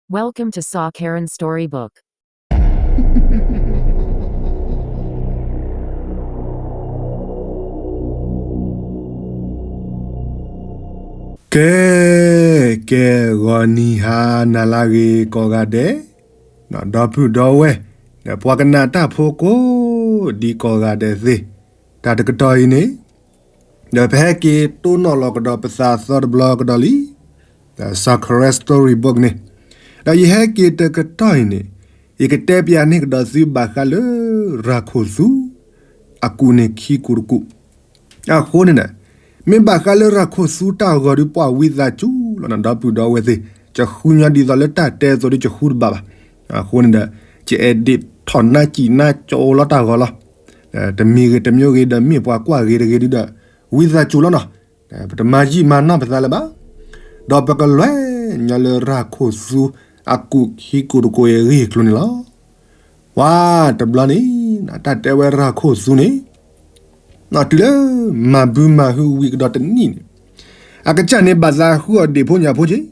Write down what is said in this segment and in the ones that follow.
Welcome to Saw Karen Storybook. ကဲ, ကဲ, ဂီၤနံၤဟါနၤလၢအဂ့ၤကိးဂၤဒဲး, ဒီပုၢ်ဒီဝဲၢ်, ဒီးပှၤကနၣ်တၢ်ဖိကိးဒံကိးဂၤဒဲးသ့ၣ်, တၢ်တကတီၢ်အံၤန့ၣ် ဒီးပဟဲက့ၤတိၢ်နီၣ်လီၤကဒီးပသးသီတဘျီကဒီးလံ, ဒီး Saw Karen Storybook န့ၣ်, ဒီးယဟဲက့ၤတကတီၢ်အံၤန့ၣ်, ယကတဲပျးန့ၢ်ကဒီးသုဘၣ်ဃးလၢ ရၤခိၣ်သူ အကူၣ်န့ၣ်ခံကူၣ်တကူၣ်, အဃိန့ၣ်ဒီး, မ့ၢ်ဘၣ်ဃးလၢရၤခိၣ်သူတၢ်ဂီၤဒီးပှၤဝံသးစူၤလီၤ ဒီပုၢ်ဒီဝဲၢ်သ့ၣ်, ယဃုညီဒ်သိးလၢတၢ်တဲအသိးဒီးယဃုတဘၣ်ဘၣ်, အဃိန့ၣ်ဒီး, ယအဲၣ်ဒိးထီၣ်နါစံးနါကၠိလီၤတၢ်ဂီၤလီၤ, တမံၤဂ့ၤတမံၤဂ့ၤဒီးမ့ၢ်ပှၤကွၢ်ဂ့ၤတဂ့ၤဒုဒီး, ဝံသးစူၤလီၤနီၤ, ပတမၤယံာ်မၤနီၢ်ပသးလၢၤဘၣ်, ဒီးပကလဲၤညီလၢရၤခိၣ်သူ အကူၣ်ခံကူၣ်တကူၣ်အဂ့ၢ်အကျိၤန့ၣ်လီၤ. ပှၤတဘျီန့ၣ်, တၢ်တဲဝဲရၤခိၣ်သူန့ၣ်, နီၢ်တုၤလၢမၤဘုမၤဟုဝံၤကဒီးတနံၣ်န့ၣ်, အကစၢ်န့ၣ်ဘၣ်သးဃုအီၣ်ဒ့ၣ်ဖိညၣ်ဖိက့,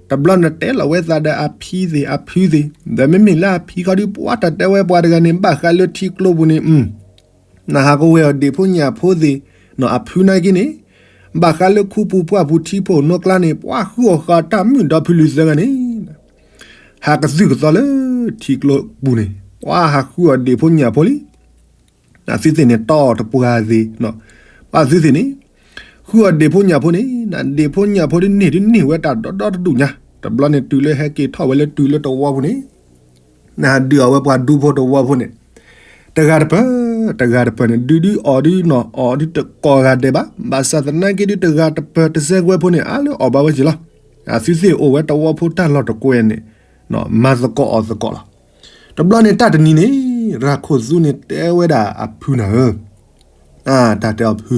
တဘျီန့ၣ်တဲလီၤဝဲသးဒီးအဖံသ့ၣ်အဖုသ့ၣ်, ဒီးမ့မ့ၢ်လၢအဖံခီဒုးပှၤတၢ်တဲဝဲပှၤတဂၤန့ၣ် ဘၣ်ဃးလၢထံကျိပူၤန့ၣ်, နဟးကဝဲၢ်အီၣ်ဒ့ၣ်ဖိညၣ်ဖိသ့ၣ်, နီၢ်အဖုနာ်က့န့ၣ်, ဘၣ်ဃးလၢခူပူၤပှၢ်ပူၤထံဖိၣ်နိကျါန့ၣ် ပှၤဃုအီၣ်ဃာ်တၢ်မုၣ်ဒီဖုလူၤသၢဂၤန့ၣ် ဟးကသုၣ်ကသီလၢထံကျိပူၤန့ၣ်, ပှၤဟးဃုအီၣ်ဒ့ၣ်ဖိညၣ်ဖိလံ. အသုသ့ၣ်န့ၣ်တီၢ်တပှၢ်သ့ၣ်, ပှၤသုသ့ၣ်န့ၣ်, ဃုအီၣ်ဒ့ၣ်ဖိညၣ်ဖိန့ၣ်, ဒ့ၣ်ဖိညၣ်ဖိဒ်န့ၣ်ဒ်န့ၢ်ဝဲတၢ်ဒီဒီတဒူၣ်ညါ, တဘျီန့ၣ်တုၤလၢဟဲက့ၤထီၣ်ဝဲလၢတုၤလၢတဝီပူၤန့ၣ်, နဟးဒုးအီၣ်ဝဲပှၤဒူဖိတဝီဖိန့ၣ်, တဂၤတပၢၢ်, တဂၤတပၢၢ်န့ၣ် ဒုးဒုးအီၣ်ဒုးနီၢ်အီၣ်ဒုးတကိးဂၤဒဲးဘၣ်, ဘၣ်ဆၣ်သနာ်က့ဒုးတဂၤတပၢၢ်တစဲးကွဲဖိန့ၣ် အါလၢအီၣ်ဘၣ်ဝဲက့ၤလီၤ. အသုသ့ၣ်အိၣ်ဝဲတဝီဖိတၢ်လီၢ်တကွဲန့ၣ်, မၤသကိးအီၣ်သကိးလီၤ. တဘျီန့ၣ်တၢ်တနံၤန့ၣ်, ရၤခိၣ်သူန့ၣ်တဲဝဲဒၣ်အဖုနၤဧၢ, တၢ်တဲအီၤဖု,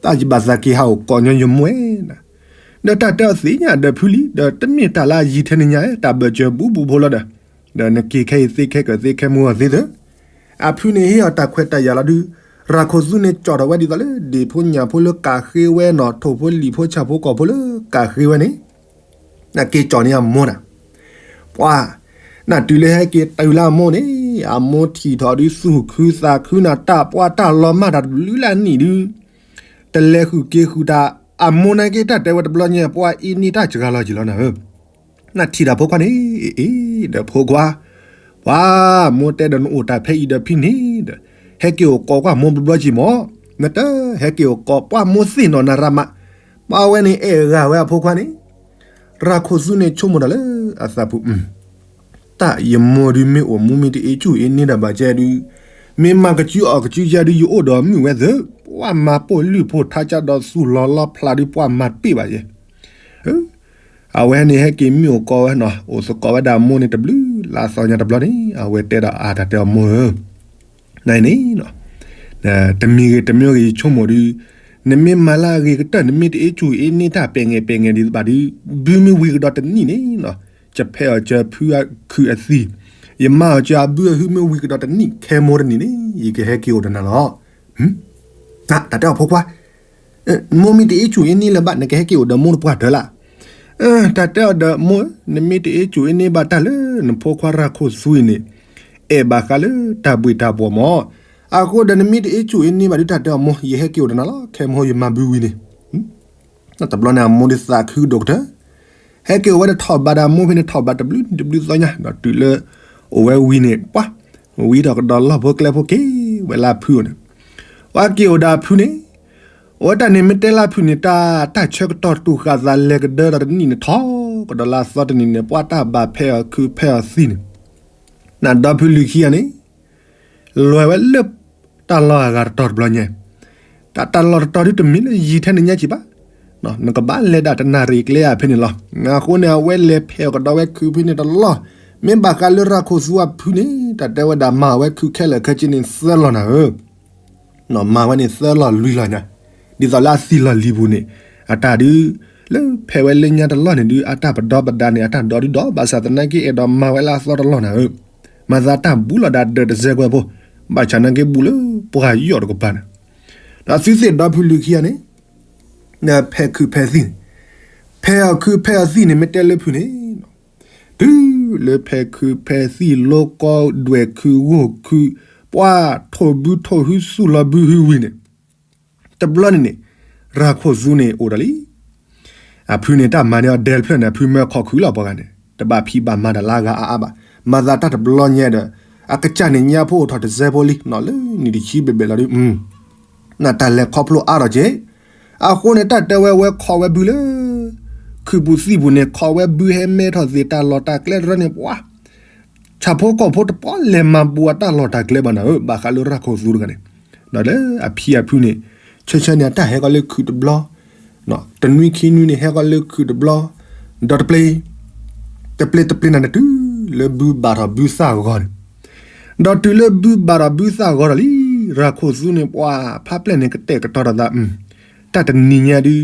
တၢ်ယဘၣ်သးက့ၤဟးအိၣ်ကိးညီယမိၢ်ဧၢ, ဒီးတၢ်တဲအီၤသ့ၣ်ညါဒီးဖုလံ, ဒီးတမ့ၢ်တၢ်လၢအယံၤထဲန့ၣ်ညါ, တၢ်ဘၢၣ်စၢၤဘူးဘူးဖိလီၤဒီး, ဒီးနက့ၤခဲအံၤသ့ခဲကၢၢ်သ့ခဲမုၢ်ဂီၤသ့သၢ, အဖုန့ၣ်ဟ့ၣ်အီၤတၢ်ခွဲးတၢ်ယာ်လီၤဒုး, ရၤခိၣ်သူန့ၣ်ကၠီၣ်ထီၣ်ဝဲဒ်သိးလၢ ဒ့ၣ်ဖိညၣ်ဖိလၢကးဃ့ဝဲနီၢ်ထိၣ်ဖိလံၣ်ဖိဆၣ်ဖိကီၢ်ဖိလၢကးဃ့ဝဲန့ၣ်, နက့ၤကၠီၣ်န့ၢ်အမိၢ်နၤ, ပှၤ, နတုၤလၢဟဲက့ၤတုၤလၢအမိၢ်န့ၣ်, အမိၢ်ထံၣ်ထီၣ်ဒုးသူၣ်ခုသးခုနၤ တၢ်ပှၢ်တၢ်လီၤမၢ်တၢ်တဘျုးလၢအနံၣ်ဒုး, တလဲၤဃုာ်က့ၤဃုာ်တၢ်, အမိၢ်နာ်က့တၢ်တဲဝဲတဘျီညါ ပှၤအ့န့ၢ်တၢ်စှၤလီၤက့ၤလီၤနၤဧၢ, နထံၣ်တၢ်ဖိခွါန့ၣ်, အ့ဒီးဖိခွါ, ပှၤ, မိၢ်တဲဒီးနအိၣ်တၢ်ဖဲအံၤဒီးဖဲန့ၣ်ဒီး, ဟဲက့ၤအိၣ်ကိးကွၢ်မိၢ်ဘျီဘျီက့ၤမး, နတဟဲက့ၤအိၣ်ကိးပှၢ်မိၢ်သ့ၣ်နီၢ်နၤရးမး, ပှၤဝဲန့ၣ်အဲၣ်ဂၤဝဲအဖိခွါန့ၣ်, ရၤခိၣ်သူန့ၣ်ဆိကမိၣ်တၢ်လၢအသးပူၤ, တၢ်ယမိၢ်ဒုးမ့ၢ်အိၣ်မူမ့ၢ်တအ့ၣ်ဆူၣ်အ့ၣ်န့ၢ်တၢ်ဘၣ်ကဲဒုး, မ့ၢ်မၤကစုအီၣ်ကစုယါဒုးယအိၣ်ဒီးမုၢ်ဝဲသၢ, ပှၤမၤပိာ်လုၢ်ဖိထါကၢ်ဒီးသူၣ်လီၤလီၤဖျးဒုးပှၤမၤတ့ၢ်ဘၣ်ယဲ, အဝဲန့ၣ်ဟဲက့ၤမ့ၢ်အိၣ်ကိးဝဲနီၤ, အိၣ်သကိးဝဲဒၣ်အမိၢ်န့ၣ်တဘျုးလါသီညါတဘျီန့ၣ်, အဝဲတဲဒီးအတၢ်တဲအမိၢ်ဧၢ, နန့ၣ်, တမံၤဂ့ၤတမံၤဂ့ၤယဆိကမိၣ်ဒုး, နမ့ၢ်မၤလၢအဂ့ၤကတၢၢ် နမ့ၢ်တအ့ၣ်ဆူၣ်အ့ၣ်န့ၢ်တၢ်ပဲာ်ငဲာ်ပဲာ်ငဲာ်ဒံးဘၣ်ဒုး, ဘုမ့ၢ်ဝံၤကဒီးတနံၣ်န့ၣ်, ယဖဲးအီၤစၢဖုခုအသံၣ်, ယမၤအီၤစၢအဘုအဟုမ့ၢ်ဝံၤကဒီးတနံၣ် ခဲမိၢ်တနံၣ်န့ၣ် ယကဟဲက့ၤအိၣ်ဒီးနၤလီၤ. တၢ်တဲအီၤဖိခွါ, မိၢ်မ့ၢ်တအ့ၣ်ဆူၣ်အ့ၣ်န့ၢ်လၢၤဘၣ် နကဟဲက့ၤအိၣ်ဒီးမိၢ်တပှၢ်တၢၢ်လၢ်. တၢ်တဲအီၤဒီးမိၢ်, နမ့ၢ်တအ့ၣ်ဆူၣ်အ့ၣ်န့ၢ်ဘၣ်တၢ်လၢနဖိခွါရၤခိၣ်သူအံၤန့ၣ်, အဲၣ်ဘၣ်ဃးလၢတၢ်ဘှ့ၣ်တၢ်ဘှီၣ်မး, အဃိဒီးနမ့ၢ်တအ့ၣ်ဆူၣ်အ့ၣ်န့ၢ်ဘၣ်ဒုး တၢ်တဲအီၤမိၢ် ယဟဲက့ၤအိၣ်ဒီးနၤလီၤ ခဲမိၢ်ယမၤဘုဝံၤန့ၣ် တဘျီန့ၣ်အမိၢ်ဒုးသးခုကဒီးကတၢၢ်, ဟဲက့ၤအိၣ်ဝဲဒီးထီၣ်ဘးဒီးအမိၢ်ဖဲန့ၣ် ထီၣ်ဘးတဘျုးနံၣ်တဘျုးသီညါ ဒီးတုၤလၢအိၣ်ဝဲဝံၤန့ၣ် ပှၤ, ဝံၤထီၣ်ကဒီးလီၢ်ဖိကျဲဖိက့ၤဝဲလၢအဖုအိၣ်န့ၣ်, ပှၤက့ၤအိၣ်ဒီးအဖုန့ၣ်, အဝဲတၢ်န့ၣ်မ့ၢ်တဲလၢအဖုန့ၣ် တၢ်, တၢ်ဆၢကတီၢ်တူၢ်ဃာ်သးလဲၤကဒၢဒီးတနံၣ်န့ၣ် ထီၣ်ကဒီးလၢအသီတနံၣ်န့ၣ် ပှၤတၢ်ဘၣ်ဖဲးအီၤခုဖဲးအီၤသံန့ၣ်, နဒီဖုလုၢ်ခံဂၤန့ၣ် လဲၤဝဲလၢတၢ်လီၢ်အဂၤတတီၤတဘျီညါ, တၢ်တၢ်လီၢ်တတီၤဒုးတမ့ၢ်လၢယံၤထဲန့ၣ်ညါက့ၤဘၣ်, နကဘၣ်လဲၤဒၣ်တနၣ်ရံၣ်ကျဲဧါဖဲန့ၣ်လီၤ. အဃိန့ၣ် အဝဲလဲၤဖဲးအီၤကဒီးဝဲခုဖဲန့ၣ်တလီၢ်, မ့ၢ်ဘၣ်ဃးလၢရၤခိၣ်သူအဖုန့ၣ် တၢ်တဲဝဲဒၣ်မၤဝဲခုခဲလၢာ်ခဲဆ့န့ၣ်သၢလီၢ်နၤဧၢ မၤဝဲန့ၣ်သၢလီၢ်လွံၢ်လီၢ်ညါ, ဒ်သိးလၢအသံလီၢ်လံၤပူၤန့ၣ်, အတၢ်ဒုး, လၢဖဲးဝဲလၢညါတလီၢ်န့ၣ်ဒုး အတၢ်ပဒီပဒါန့ၣ် အတၢ်ဒိးဒုးဒီး ဘၣ်ဆၣ်သနာ်က့အဲၣ်ဒိးမၤဝဲလၢအသီတလီၢ်နၤဧၢ, မၤသးတၢ်ဘူးလီၤဒၣ်ဒၢးတစဲးကွဲဖိ, ဘၣ်ဆၣ်သနာ်က့ဘူးလၢပှၤယီၢ်တကပၤန့ၣ်, ဒီးသုသ့ၣ်ဒီဖုလုၢ်ခံဂၤန့ၣ်, ဖဲးခုဖဲးသံၣ်န့ၣ်, ဖဲးအီၤခုဖဲးအီၤသံၣ်န့ၣ် မ့ၢ်တဲလၢဖုန့ၣ် တုၤလၢဖဲခုးဖဲသံၣ် လိကီဒွဲၣ်ခုးဂိၢ်ခုး ပှၤထိၣ်ဘုထိၣ်ဟု ဆူၣ်လီၤဘုဟုဝံၤန့ၣ်, တဘျီန့ၣ်န့ၣ် ရၤခိၣ်သူန့ၣ်အိၣ်ဒီးလံ. အဖုန့ၣ်တၢ်မၤန့ၢ်အီၤဒဲတဖျၢၣ်န့ၣ် အဖုမၢခီၣ်ခုးလီၤပှၤဂၤန့ၣ် တဘၣ်ဖံးဘၣ်မၤတၢ်လၢအဂၤအါအါဘၣ်. မၤသးတၢ်တဘျီညါဒီး အကစၢ်န့ၣ်ညါဖိအိၣ်ထီၣ်တစဲးဖိလံနီၤ လၢနံၣ်တဆံဘဲၣ်ဘဲၣ်လီၤဒုး နတၢ်လဲၤခီဖျိအါထီၣ်က့ၤ. အဃိန့ၣ် တၢ်တဲဝဲဝဲခီဝဲဘုလၢ ခုးပူၤသံၣ်ပူၤန့ၣ် ခီဝဲဘုဟဲမဲထီၣ်သ့ၣ်တၢ်လီၢ်တၢ်ကျဲတရၢန့ၣ် ပှၤ ဆၣ်ဖိကီၢ်ဖိတပီၢ်လဲၤမၤဘူးအတၢ်လီၢ်တၢ်ကျဲဘၣ်နၤဧၢ, ဘၣ်ဃးလၢရၤခိၣ်သူတဂၤန့ၣ်, ဒီးလၢအဖံအဖုန့ၣ် ဆၢဆၢန့ၣ် အတၢ်ဟဲကီးလၢခုးတဘျီ, တနွံခံနွံန့ၣ် ဟဲကီးလၢခုးတဘျီ, ဒီးတပျ့ၤ, တပျ့ၤတပျ့ၤနၤန့ၣ် တုၤလၢဘုဘၣ်ထီၣ်ဘုသၣ်ဂီၤန့ၣ်, ဒီးတုၤလၢဘုဘၣ်ထီၣ်ဘုသၣ်ဂီၤဒီးလံ, ရၤခိၣ်သူန့ၣ် ပှၤဖးပျဲၢ်န့ၣ် ကတဲာ်ကတီၤထီၣ်သး, တၢ်တနံၤညါဒုး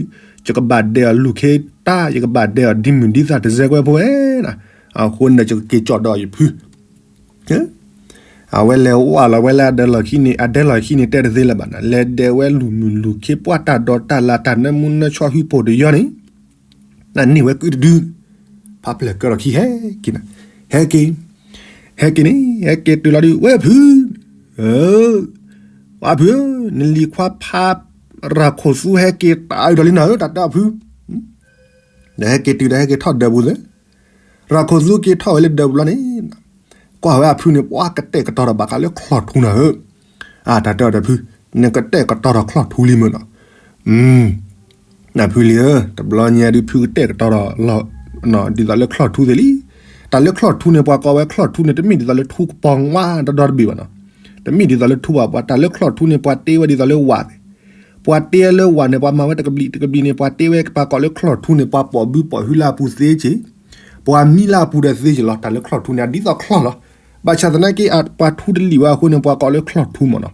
ယကဘၣ်ဒဲးအီၤလူၢ်ခ့တၢ်, ယကဘၣ်ဒဲးအီၤဒ်မုၢ်ဒ်သၣ်တစဲးကွဲဖိဝဲနၤ, အဃိန့ၣ်ဒီး ယကက့ၤကၠီၣ်ဒီးယဖု အဝဲလဲၤဝးလီၤဝဲလၢအဒဲလီၢ်ခံန့ၣ်, အဒဲလီၢ်ခံန့ၣ် တဲတသ့လၢၤဘၣ်နၤ, လဲၤဒဲးဝဲလူၢ်မုၢ်လူၢ်ခ့ ပှၢ်တၢ်ဒီးတၢ်လၢတၢ်နၢမူနၢဆှီဟုပိာ်တယီန့ၣ်, နန့ၢ်ဝဲကုတဒု, ဖးပျဲၢ်ကၢထီၣ်ခံဟဲက့ၤနၤ, ဟဲက့ၤ, ဟဲက့ၤန့ၣ် ဟဲက့ၤတုၤလီၤဒုး ဝဲဖု, ပှၤဖု, နလံၤခွါဖး ရၤခိၣ်သူဟဲက့ၤတၢ်အုးဒီးလံနၤဧၢ တၢ်တဲအီၤဖု, ဒီးဟဲက့ၤတုၤဒီးဟဲက့ၤထီၣ်ဒၢးပူၤသ့ ရၤခိၣ်သူက့ၤထီၣ်ဝဲလၢဒၢးပူၤလီၤန့ၣ်, ကွၢ်ဝဲအဖုန့ၣ် ပှၤကတဲာ်ကတီၤထီၣ်ဘၣ်ဃးလၢချီၣ်ထူနၤဧၢ, တၢ်တဲအီၤဒီးဖု, နကတဲာ်ကတီၤထီၣ်ချီၣ်ထူလံမုၢ်နီၤ, နဖုလံဧၢ, တဘျီညါဒုးဖုကတဲာ်ကတီၤထီၣ်လီၤ, ဒ်သိးလၢချီၣ်ထူသ့လံ, တၢ်လၢချီၣ်ထူန့ၣ် ပှၤကိးဝဲချီၣ်ထူန့ၣ် တမ့ၢ်ဒ်သိးလၢထူကပီၤဝါဒီဒီတဘ့ၣ်ဘၣ်နီၤ, တမ့ၢ်ဒ်သိးလၢထူဘၣ်, ပှၤတၢ်လၢချီၣ်ထူန့ၣ် ပှၤတ့ဝဲဒ်သိးလၢဝၣ်သ့ၣ် ပှၤတ့လၢဝၣ်န့ၣ် ပှၤမၤဝဲတကဘျံးတကဘျံးန့ၣ် ပှၤတ့ဝဲ ပှၤကိးလၢချီၣ်ထူန့ၣ် ပှၤပိာ်ဘုပိာ်ဟုလၢအပူၤသ့က့ၤ, ပှၤမံလၢအပူၤဒီးသ့က့ၤလီၤ, တၢ်လၢချီၣ်ထူန့ၣ် အဒ်သိးချီၣ်လီၤ, ဘၣ်ဆၣ်သနာ်က့ ပှၤထူတလံာ်ဝဲအဃိန့ၣ် ပှၤကိးလၢချီၣ်ထူမ့ၢ်န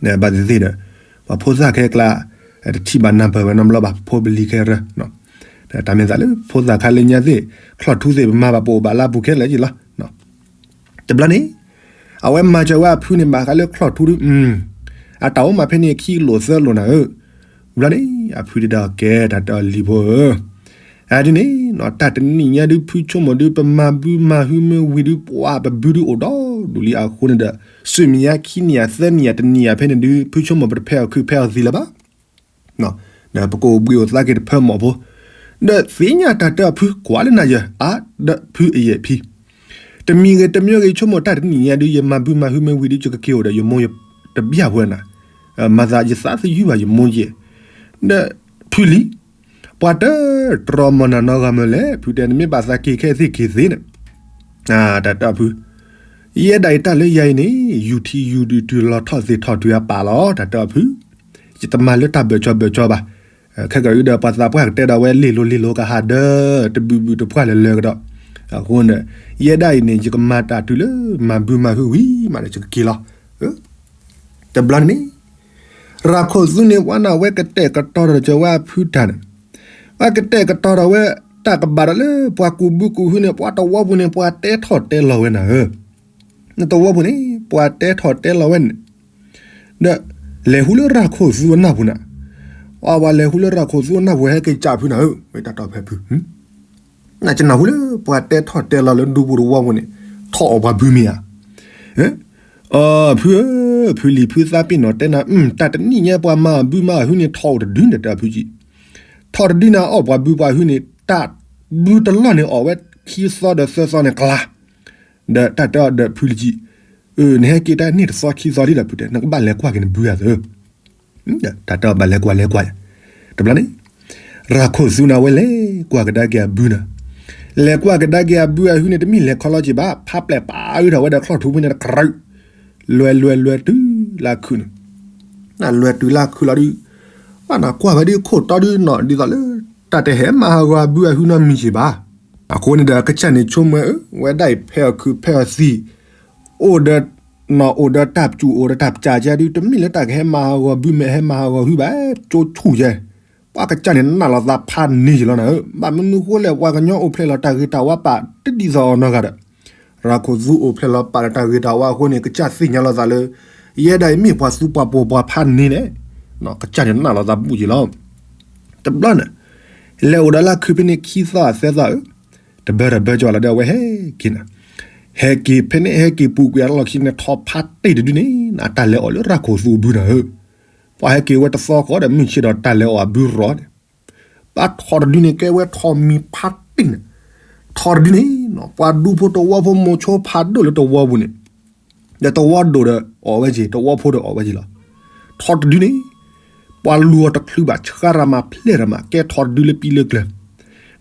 ီၤ, ဘၣ်သ့ၣ်သ့ၣ်ဒီး ပှၤဖိသၣ်ခဲကျါ တထံၣ်ဘၣ်နၢ်ပၢၢ်ဝဲနီတဘျီဘၣ် ဖိပလံၤခဲရၢ, တၢ်မ့ၢ်သးလၢဖိသၣ်ခါလၢညါသ့ၣ် ချီၣ်ထူသ့ၣ်ပမၤဘၣ်ပအိၣ်ဘၣ်လၢအပူၤခဲလၢာ်က့ၤလီၤ တဘျီန့ၣ် အဝဲမၤစၢၤဝဲအဖုန့ၣ် ဘၣ်ဃးလၢချီၣ်ထူဒုး, အတၢ်အိၣ်မးဖဲန့ၣ်ခံလိာ်သၢလိာ်နၤဧၢ, တဘျီန့ၣ် အဖုဒုးဒီးကဲတၢ်တဲအီၤလံၤဖိဧၢ, အဒ်န့ၣ် တၢ်တနံၣ်ညါဒုး ဖုဆိကမိၣ်ဒုး ပမၤဘုမၤဟုမ့ၢ်ဝံၤဒုး ပှၤပဘုဒုးအိၣ်ဒီဒူၣ်လံအဃိန့ၣ်ဒီး ဆူမဲာ်ညါခံနံၣ်ယၤသၢနံၣ်ယၤတနံၣ်ယၤဖဲန့ၣ်ဒုး ဖုဆိကမိၣ်ပတဖဲအီၣ်ခုးဖဲအီၣ်သံလၢၤဘၣ် ဒီးပကအိၣ်ဘှံးအိၣ်သါက့ၤတဖၢမီၢ်ဖိ, ဒီးသ့ၣ်ညါတၢ်တဲအီၤဖုကွၢ်လၢနၤယဲ အါဒီးဖုအယဲၢ်ဖံ, တမံၤဂ့ၤတမံၤဂ့ၤ ဆိကမိၣ်တၢ်တနံၣ်ညါဒုး ယမၤဘုမၤဟုမ့ၢ်ဝံၤဒုး ယကက့ၤအိၣ်ဒီးယမိၢ်ယတဘျၢ်ဝဲနၤ, မၤသးယသးသယုၢ်ဘၣ်ယမိၢ်ယဲၢ်, ဒီးဖုလံၤ, ပှၤတတြီမၤနၤနီတဂၤမ့ၢ်လဲၣ် ဖုတဲ နမ့ၢ်ဘၣ်သးက့ၤခဲသ့ၣ်က့ၤသ့န့ၣ်, တၢ်တဲအီၤဖု ယဲဒၣ်အံၤတၢ်လၢယၤအံၤန့ၣ် ယူၤထံယူၤဒုးတုၤလီၤထီၣ်သ့ၣ်ထီၣ်တုၤအပာ်လီၤ တၢ်တဲအီၤဖု, ယတမၤလၢတၢ်ဘၢၣ်စီဘၢၣ်စီဘၣ်, ခဲကနံၣ်အံၤဒီးပှၤသးပှၢ်ကတဲဒီးဝဲလ့ၢ်လိၤလ့ၢ်လိၤကဟးဒၢး တဘုးဘုးတပှၢ်လၢလၢကဒီး, အဃိန့ၣ် ယဲဒၣ်အံၤန့ၣ် ယကမၤတၢ်တုၤလၢမၤဘုမၤဟုဝံၤမးဒီးယကက့ၤလီၤ, တဘျီန့ၣ် ရၤခိၣ်သူန့ၣ် ပှၤနၢ်ဝဲကတဲာ်ကတီၤထီၣ်ကၢၤဝဲအဖုတၢ်န့ၣ်, ပှၤကတဲာ်ကတီၤထီၣ်ဝဲတၢ်ကဘၣ်ဒီးလၢပှၤကူးဘုကူးဟုန့ၣ် ပှၤတဝီပူၤန့ၣ် ပှၤတဲထီၣ်တဲလီၤဝဲနၤဧၢ, နတဝီပူၤန့ၣ် ပှၤတဲထီၣ်တဲလီၤဝဲန့ၣ်, ဒီးလဲၤဟူလၢရၤခိၣ်သူအနၢ်ပူၤနၤ, အဝဲလဲၤဟူလၢရၤခိၣ်သူအနၢ်ပူၤ ဟဲက့ၤကးဖုနၤဧၢ, ဝဲတၢ်တဲအီၤဖဲဖု နကနၢ်ဟူလၢပှၤတဲထီၣ်တဲလီၤလၢဒူပူၤတဝီပူၤန့ၣ် ထီၣ်အီၣ်ပှၤဘုမ့ၢ်ဧါ, အဖုဧၢ, ဖုလံၤဖုသးပ့ၤနီၣ်တဲနၤ, တၢ်တနံၣ်ညါပှၤမၤအီၣ်ဘုမၤအီၣ်ဟုန့ၣ် ထီၣ်အိၣ်တဒုန့ၣ် တၢ်တဲအီၤဖုကံ, ထီၣ်တဒုန့ၣ် အီၣ်ပှၤဘုပှၤဟုန့ၣ် တၢ်ဘုတလီၢ်န့ၣ် အီၣ်ဝဲခံသီဒီးသၢသီန့ၣ်ကျါ, ဒီးတၢ်တဲအီၤဒီးဖုလံၤကံ, နဟဲက့ၤတၢ်န့ၣ်တသီခံသီလံဒီးဖုတဲ နကဘၣ်လဲၤကွၢ်က့ၤနဘုဧါသၢ တၢ်တဲအီၤဘၣ်လဲၤကွၢ်လဲၤကွၢ်ယၤ, တဘျီန့ၣ် ရၤခိၣ်သူန့ၣ် အဝဲလဲၤကွၢ်ကဒါက့ၤအဘုနၤ, လဲၤကွၢ်ကဒါက့ၤအဘုအဟုန့ၣ် တမ့ၢ်လဲၤခီလီၤက့ၤဘၣ်, ဖးပျဲၢ်ပာ်အုးထီၣ်ဝဲဒီးချီၣ်ထူဖဲန့ၣ်တကြၢး, လဲၤလဲၤလဲၤတုၤလၢခုးန့ၣ်, နလဲၤတုၤလၢခုးလီၤဒုး, ဘၣ်နကွၢ်ဝဲဒုးခိၣ်တီဒုးနီၢ် ဒ်သိးလၢ တၢ်တဟဲမၤဟးဂီၤအဘုအဟုနီတမံၤက့ၤဘၣ်, အဃိန့ၣ်ဒီး အကစၢ်န့ၣ်ဆိကမိၣ်ဝဲဒၣ်အံၤ ဖဲအီၣ်ခုးဖဲအီၣ်သံၣ် အိၣ်ဒီး နီၢ်အိၣ်ဒီးတၢ်ပစူၣ်အိၣ်ဒီးတၢ်ပစၢ်ကဲဒုး တမ့ၢ်လၢတၢ်ကဟဲမၤဟးဂီၤဘုမ့ၢ်ဟဲမၤဟးဂီၤဟုဘၣ်, ကၠိဆူၣ်ယဲ, ပှၤကစၢ်န့ၣ်နာ်လီၤသးဖးန့ၢ်ယံာ်လီၤနၤဧၢ, ဘၣ်မနုၤဃိလဲၣ် ပှၤကညီအိၣ်ဖျဲၣ်လီၤတၢ်ဂ့ၤတၢ်ဝါပာ်တဒ်သိးအီၤနီတဂၤဒီး, ရၤခိၣ်သူအိၣ်ဖျဲၣ်လီၤပာ်ဒီးတၢ်ဂ့ၤတၢ်ဝါအဃိန့ၣ် ကစၢ်သ့ၣ်ညါလီၤသးလၢ ယဲဒၣ်အံၤမ့ၢ်ပှၤသူပှၤပိာ်ပှၤဖးန့ၢ်လဲၣ်, ကစၢ်န့ၣ်နာ်လီၤသးဘူၣ်ယံာ်လီၤ, တဘျီန့ၣ် လဲၤအိၣ်ဒီးလၢခုးဖဲန့ၣ်ခံသီသၢသီဧၢ, တ ဘၢတၢ်ဘၢကၠီလီၤဒီး အဝဲဟဲက့ၤနၤ, ဟဲက့ၤဖဲန့ၣ် ဟဲက့ၤပူၤကွံာ်အလီၢ်ခံန့ၣ် ထီၣ်ဖးတ့ၢ်တဒုန့ၣ် အတၢ်လဲၤအီၣ်လၢရၢ်ခိၣ်သူအဘုနၤဧၢ, ပှၤဟဲက့ၤဝဲတသီဃီဒီးမုၢ်ဆ့ၣ်ဒီးတၢ်လဲၤအီၣ်အဘုရီန့ၣ်, ဘၣ်ထီၣ်တဒုန့ၣ် ကဲဝဲထီၣ်မံၤဖးတ့ၢ်န့ၣ်, ထီၣ်တဒုန့ၣ် ပှၤဒူဖိတဝီဖိမိၤဆိဖးဒိၣ်လၢတဝီပူၤန့ၣ် ဒီးတဝီဒိၣ်ဒီးအီၣ်ဝဲက့ၤ တဝီဖိဒီးအီၣ်ဝဲက့ၤလီၤ. ထီၣ်တဒုန့ၣ် ပှၤလူၤအီၤတချုးဘၣ် ဆှါရၤမးဖျဲၣ်ရၤမး ကဲထီၣ်တဒုလၢပံလၢကျၢၤ,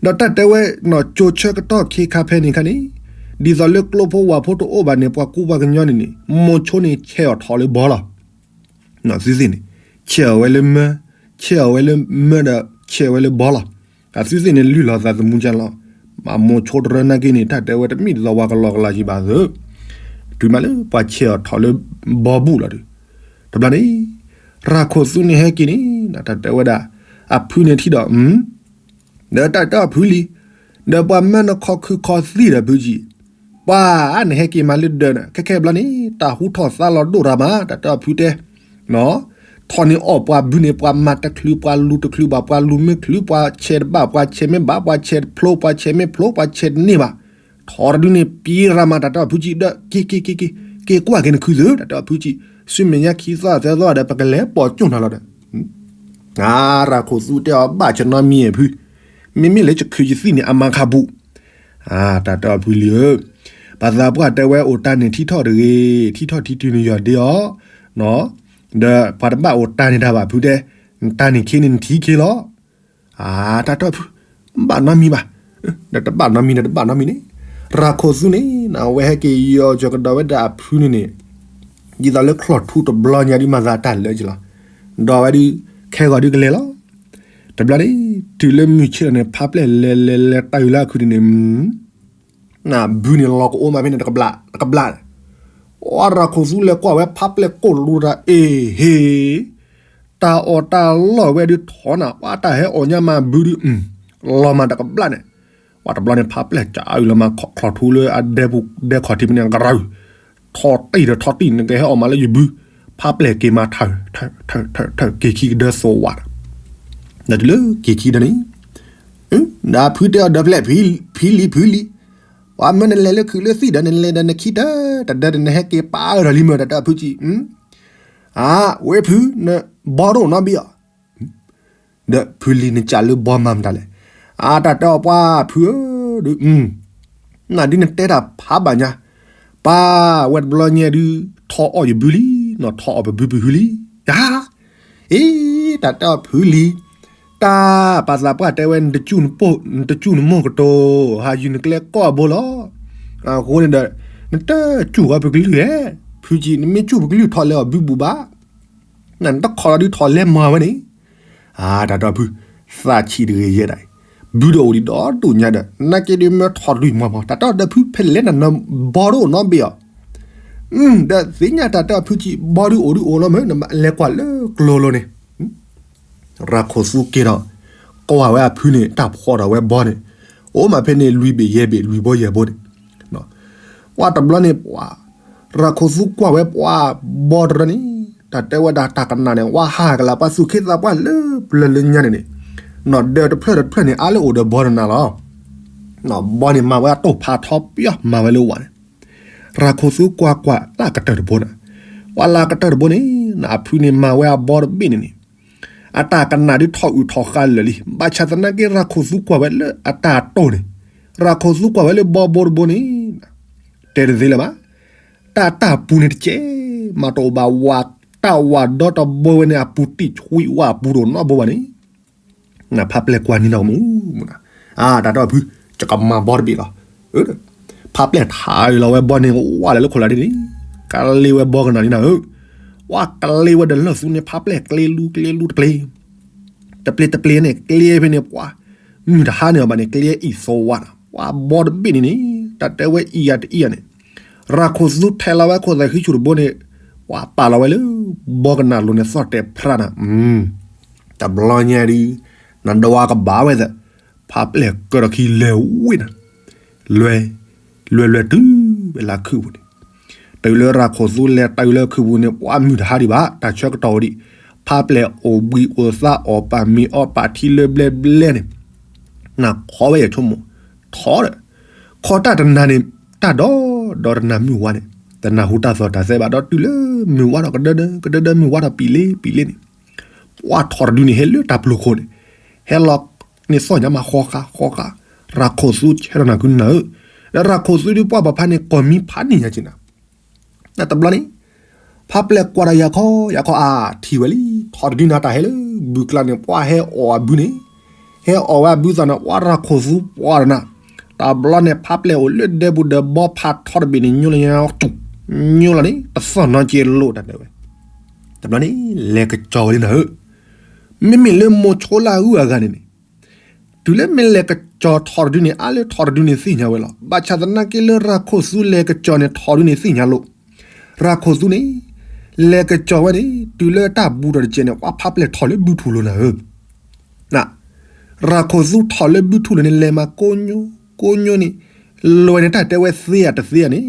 ဒီးတၢ်တဲဝဲ ကၠိဆၢကတီၢ်ခ့ခါဖဲန့ၣ်ခါန့ၣ် ဒ်သိးလၢကျိဖိဝၣ်ဖိတအိၣ်ဘၣ်န့ၣ် ပှၤကူပှၤကညီန့ၣ်န့ၣ် မိၤဆိန့ၣ်ဆဲးအီၤထီၣ်လၢဘီလီၤ. သုသ့ၣ်န့ၣ် ဆဲးအီၤဝဲလၢမၢ, ဆဲးအီၤဝဲလၢမၢဒီးဆဲးအီၤဝဲလၢဘီလီၤ. အသုသ့ၣ်န့ၣ်လုၢ်လီၤသးသမူကလီၤ. မိၤဆိတရၢနာ်က့န့ၣ် တၢ်တဲဝဲတမ့ၢ်ဒ်သိးပှၤကလီကလီယံၤဘၣ်သၢ, တုၤမးလၢပှၤဆဲးအီၤထီၣ်လၢဘီဘူၣ်လီၤဒီး, တဘျီန့ၣ် ရၢ်ခိၣ်သူန့ၣ်ဟဲက့ၤန့ၣ် တၢ်တဲဝဲဒၣ် အဖုန့ၣ်ထံၣ်ဒီး ဒီးတၢ်တဲအီၤဖုလံ, ဒီးပှၤမၢနခီခုခီသံဒီးဖုကံ, ပှၤနဟဲက့ၤမၤလၢဒၢးန့ၣ် ခဲခဲဘျီန့ၣ် တၢ်ဟူထီၣ်သါလီၤဒိၣ်ရၤမး တၢ်တဲအီၤဖုတဲ, ထီၣ်န့ၣ်အီၣ်ပှၤဘုန့ၣ် ပှၤမၤတချုး ပှၤလူၤတချုးဘၣ် ပှၤလူၤမ့ၢ်ချုး ပှၤဆဲးတဘၣ် ပှၤဆဲးမ့ၢ်ဘၣ် ပှၤဆဲးတဖျိ ပှၤဆဲးမ့ၢ်ဖျိ ပှၤဆဲးတန့ၢ်ဘၣ်, ထီၣ်တဒုန့ၣ် ပံၤရၤမး တၢ်တဲအီၤဖုကံဒီး က့ၤ က့ၤ က့ၤ က့ၤ က့ၤကွၢ်က့ၤနခုသၢ တၢ်တဲအီၤဖုကံ, ဆူမဲာ်ညါခံသီသၢသီဒီး ပကလဲၤပိာ်ကၠိၣ်နၤလီၤဒီး အါ ရၢ်ခိၣ်သူတဲအီၤ ဘၣ်ဆနံမံၤဖု, မ့မ့ၢ်လၢယခုယသံၣ်န့ၣ် အမၤခးဘူး, အါ တၢ်တဲအီၤဖုလံဧၢ, ပှၤသးပှၢ်တဲဝဲအိၣ်တၢ်န့ၣ်ထံထီၣ်တဂ့ၤ, ထံထီၣ်ထံတုၤန့ၣ်ယီၤဒ့အီၤ, ဒီးပှၤတဘၣ်အိၣ်တၢ်န့ၣ်တၢ်ဘၣ်ဖုတဲ, တၢ်န့ၣ်ခ့န့ၣ်နထံၣ်ခ့လီၤ. အါ တၢ်တဲအီၤဖု, ဘၣ်နီတမံၤဘၣ်, ဒီးတဘၣ်နီတမံၤဒီးတဘၣ်နီတမံၤန့ၣ်, ရၢ်ခိၣ်သူန့ၣ် အဝဲဟဲက့ၤယီၤကၠီၤကဒီးဝဲဒၣ်အဖုန့ၣ်န့ၣ်, ဒ်သိးလၢချီၣ်ထူတဘျီညါဒ်မၤသးတၢ်လၢက့ၤလီၤ, ဒီးဝဲဒုး ခဲဂီၤဒုးကလဲၤလီၤ. တဘျီန့ၣ် တုၤလၢမုၢ်ဆ့ၣ်လီၤန့ၣ် ဖးပျဲၢ်လဲၤလဲၤလဲၤတၢ်အုးလၢအခုန့ၣ်န့ၣ် ဘုန့ၣ်လီၤကအိၣ်မးဖဲန့ၣ် တကဘျး တကဘျး, အါ ရၢ်ခိၣ်သူလဲၤကွၢ်ဝဲဖးပျဲၢ်ကိၢ်လူၤတၢ် အ့ဟ့, တၢ်အီၣ်တၢ်လီၢ်ဝဲဒုးထီၣ်နၤ ပှၤတၢ်ဟဲအီၣ်ညါမးဘုဒုး လီၤမးတကဘျးန့ၣ်, ပှၤတဘျီန့ၣ် ဖးပျဲၢ်ကၢအုးလီၤမးချီၣ်ထူလၢအဒဲပူၤဒဲခီၣ်ထံးဖဲန့ၣ် ကရၢ, ထီၣ်တံၢ်ဒီးထီၣ်တံၢ် နကဟဲအီၣ်မးလၢယဘု, ဖးပျဲၢ်က့ၤမၤထၢၣ် ထၢၣ် ထၢၣ် ထၢၣ် က့ၤခံကဒၢသိးဝးဒီး, ဒီးတုၤလၢက့ၤခံကဒၢန့ၣ် ဒီးဖုတဲအီၤဒီးဖျဲၣ် ဖံလံဖုလံ, ပှၤမၢနလဲၤလၢခုးလၢသံၣ်ဒီး နလဲၤဒီးနခံတၢ် တဒၢဒီးနဟဲက့ၤပာ်အၢၣ်ဒီးလံမၢ တၢ်တဲအီၤဖုကံ, အါ ဝဲဖု နဘီတအိၣ်နီတဘ့ၣ်အီၤ, ဒီးဖုလံနကးလၢဘီမၤမတၤလဲၣ်, အါ တၢ်တဲအီၤပှၤဖုဧၢ, ဒီး နဒုးနတဲတၢ်ဖးဘၣ်ညါ, ပၢ်ဝဲတဘျီညါဒုး ထီၣ်အီၣ်ယဘုလံ, နီၢ်ထီၣ်အီၣ်ပဘုပဟုလံ, ယၤ အ့ တၢ်တဲအီၤဖုလံ, တၢ်ပာ်သးပှၢ်တဲဝဲ နတစူၢ်နမိၢ်ကတိၤ, ဟးယုာ်နကျဲကိးအဘိလီၤ. အဃိန့ၣ်ဒီး နတစူၢ်ဃီပကလုၢ်ဧဲ, ဖုကံ နမ့ၢ်စူၢ်ပကလုၢ်ထီၣ်လဲၤအီၣ်ဘုဘူးဘၣ်, နတခီလီၤဒုးထီၣ်လဲၤမၤဝဲန့ၣ်, အါ တၢ်တဲအီၤဖု, သးဆံးတဂ့ၤယဲဒၣ်အံၤ, ဘုဒီးအိၣ်ဒံးဒီဒိၣ်ညါဒီး နာ်က့ဒုးမၢထီၣ်ဒုးမၤမၤ, တၢ်တဲအီၤဒီးဖုဖဲလဲၣ်နၤ နဘီတအိၣ်နီတဘ့ၣ်အီၤ ဒီးသ့ၣ်ညါတၢ်တဲအီၤဖုကံ ဘီဒုးအိၣ်ဒုးအိၣ်လီၤမၢ် နလဲၤကွၢ်လၢကျိၤလိၤန့ၣ်, ရၢ်ခိၣ်သူက့ၤဒီး ကွၢ်ဝဲအဖုန့ၣ် တၢ်ဖှီၣ်ဒီးဝဲဘီန့ၣ်, အိၣ်မးဖဲန့ၣ် လွံၢ်ဘ့ၣ်ယဲၢ်ဘ့ၣ် လွံၢ်ဘီယဲၢ်ဘီန့ၣ်, ကွၢ်တဘျီန့ၣ် ပှၤ ရၢ်ခိၣ်သူကွၢ်ဝဲပှၤဘီတရၢန့ၣ်, တၢ်တဲဝဲဒၣ်တၢ်ကနၣ်န့ၣ် ဝဲဟးကလးပှၤသူၣ်ခ့သးပှၢ်လၢပျၢၤလၢညါန့ၣ်န့ၣ်, ဒီးတဖျၢၣ်တဖျၢၣ်န့ၣ် အါလၢအိၣ်ဒီးဘီတနၤလီၤ. ဘီန့ၣ်မၤဝဲအတိၢ်ဖးထီပယီၤမၤဝဲလၢဝဲန့ၣ်, ရၢ်ခိၣ်သူကွၢ်ကွၢ်တၢ်ကတၢၢ်တဘိန့ၣ်, ပှၤလၢကတၢၢ်တဘိန့ၣ် အဖုန့ၣ်မၤဝဲအဘီတဘ့ၣ်န့ၣ်န့ၣ်, အတၢ်ကနၣ်ဒုးထီၣ်အုၣ်ထီၣ်ဃာ်လၢာ်လံ, ဘၣ်ဆၣ်သနာ်က့ ရၢ်ခိၣ်သူကွၢ်ဝဲလၢအတၢ်တိၢ်န့ၣ်, ရၢ်ခိၣ်သူကွၢ်ဝဲလၢဘီဘိတဘိန့ၣ်, တဲတသ့လၢၤဘၣ်, တၢ်တၢ်ပူၤန့ၣ်တကဲး, မၤတအိၣ်ဘၣ်ဝဲ, တၢ်ဝးဒီတဘိဝဲန့ၣ် အပူၤတံၢ်ဆှံဝဲအပူၤတအိၣ်နီတဘိဘၣ်န့ၣ် ဖးပျဲၢ်ကွၢ်နံၤနီၢ်ကမူၣ်, အါ တၢ်တဲအီၤဖု, ယကမၤဘီတဘ့ၣ်လီၤ. ဖးပျဲၢ်ထးလီၤဝဲဘီန့ၣ် ဝးလၢလၢခိၣ်လာ်ဒ်န့ၣ်, ကလ့ဝဲဘီကနၣ်လံနၤဧၢ, ဝးကလ့ဝဲဒီးလၢၢ်သူန့ၣ် ဖးပျဲၢ်ကျ့လူကျ့လူတပျ့ၤ, တပျ့ၤတပျ့ၤန့ၣ် ကျ့ဖဲန့ၣ် ပှၤမုၢ်တဟါန့ၣ်အီၤဘၣ်န့ၣ် ကျ့အံၣ်သိဝးဒီး ဝးဘီတဘ့ၣ်န့ၣ်န့ၣ် တၢ်တဲဝဲအံၣ်ယၤတအံၣ်ယၤန့ၣ်, ရၢ်ခိၣ်သူထဲလီၤဝဲခိၣ်သဲးဃံဆူၣ်တဘိန့ၣ်, ပှၤပာ်လီၤဝဲလၢ ဘီကနၣ်လိၤန့ၣ်သီၣ်တဲာ်ဖြးနၤ, တဘျီညါဒုး နဒွးကဘၣ်ဝဲသး, ဖးပျဲၢ်ကၢထီၣ်ခံလဲၤဝ့ၢ်နၤ, လွဲ, လွဲလွဲတုၤဝဲလၢခုၣ်ပူၤန့ၣ်, တုၤလၢရၢ်ခိၣ်သူလဲၤတုၤလၢခုၣ်ပူၤန့ၣ် ပှၤမုၢ်တဟါဒံးဘၣ် တၢ်ဆၢကတီၢ်ဝဲဒံး, ဖးပျဲၢ်အိၣ်ဘှံးအိၣ်သါအီၣ်ပာ်မ့ၤအီၣ်ပာ်ထံလၢဘျဲဘျဲန့ၣ်, နခီဝဲယဆိကမိၣ်, ထီဒီး ခီတၢ်တနၤန့ၣ် တၢ်ဒီးဒီးတနၤမုၢ်ဝါန့ၣ် တနၢ်ဟူတၢ်သီၣ်တၢ်သဲဘၣ်ဒီး တုၤလၢမုၢ်ဝါဒီးကဒၢဒၢ ကဒၢဒၢမုၢ်ဝါဒီးပံာ်လ့ပံာ်လ့န့ၣ် ပှၢ်ထီၣ်တဒုန့ၣ်ဟဲလၢတၢ်ပျိၤခိၣ်န့ၣ် ဟဲလီၤန့ၣ်သီၣ်ညါမးဃီဃါဃီဃါ ရၤခိၣ်သူဆဲထီၣ်နၤကုနၤဧၢ, ဒီးရၤခိၣ်သူဒုးပှၢ်ပှၤဖါန့ၣ် ကိးမံဖးန့ၢ်ညါက့နၤ တဘျီန့ၣ် ဖးပျဲၢ်ကွၢ်ဒီးယၤခီ ယၤခီအါ ထံၣ်ဝဲလံ ထီၣ်တဒုန့ၣ်တၢ်ဟဲလၢဘုကျါန့ၣ် ပှၢ်ဟဲအီၣ်အဘုန့ၣ်, ဟဲအီၣ်ဝဲအဘုသးန့ၣ် ပှၢ်ရၤခိၣ်သူပှၢ်ဒီးနၤ, တဘျီန့ၣ် ဖးပျဲၢ်အိၣ်လၢဒဲပူၤဒီးဘီဖးထီတဘ့ၣ်န့ၣ် ညိလၢညါတူၢ်, ညိလီၤန့ၣ် တသီၣ်နီက့လိာ်တၢ်တဲဝဲ, တဘျီန့ၣ် လဲၤကစီၤဝဲလံနၤဧၢ, မ့မ့ၢ်လၢမိၤဆိလၢအဂုၤအဂၤန့ၣ်န့ၣ် တုၤလၢမ့ၢ်လဲၤကစီၤထီၣ်တဒုန့ၣ် အါလၢထီၣ်တဒုန့ၣ်သ့ၣ်ညါဝဲလီၤ. ဘၣ်ဆၣ်သနာ်က့လၢရၤခိၣ်သူလဲၤကစီၤန့ၣ် ထီၣ်တဒုန့ၣ်သ့ၣ်ညါလိာ်. ရၤခိၣ်သူန့ၣ် လဲၤကစီၤဝဲန့ၣ် တုၤလၢတၢ်ဘူးထီၣ်တစဲးန့ၣ် ပှၢ်ဖးပျဲၢ်ထီၣ်လၢဘုထူၣ်လိၤနၤဧၢ, ရၤခိၣ်သူထီၣ်လၢဘုထူၣ်လိၤန့ၣ် လဲၤမၤကိညိ ကိညိန့ၣ် လဲၤန့ၣ် တၢ်တဲဝဲသ့ဧါတသ့ဧါန့ၣ်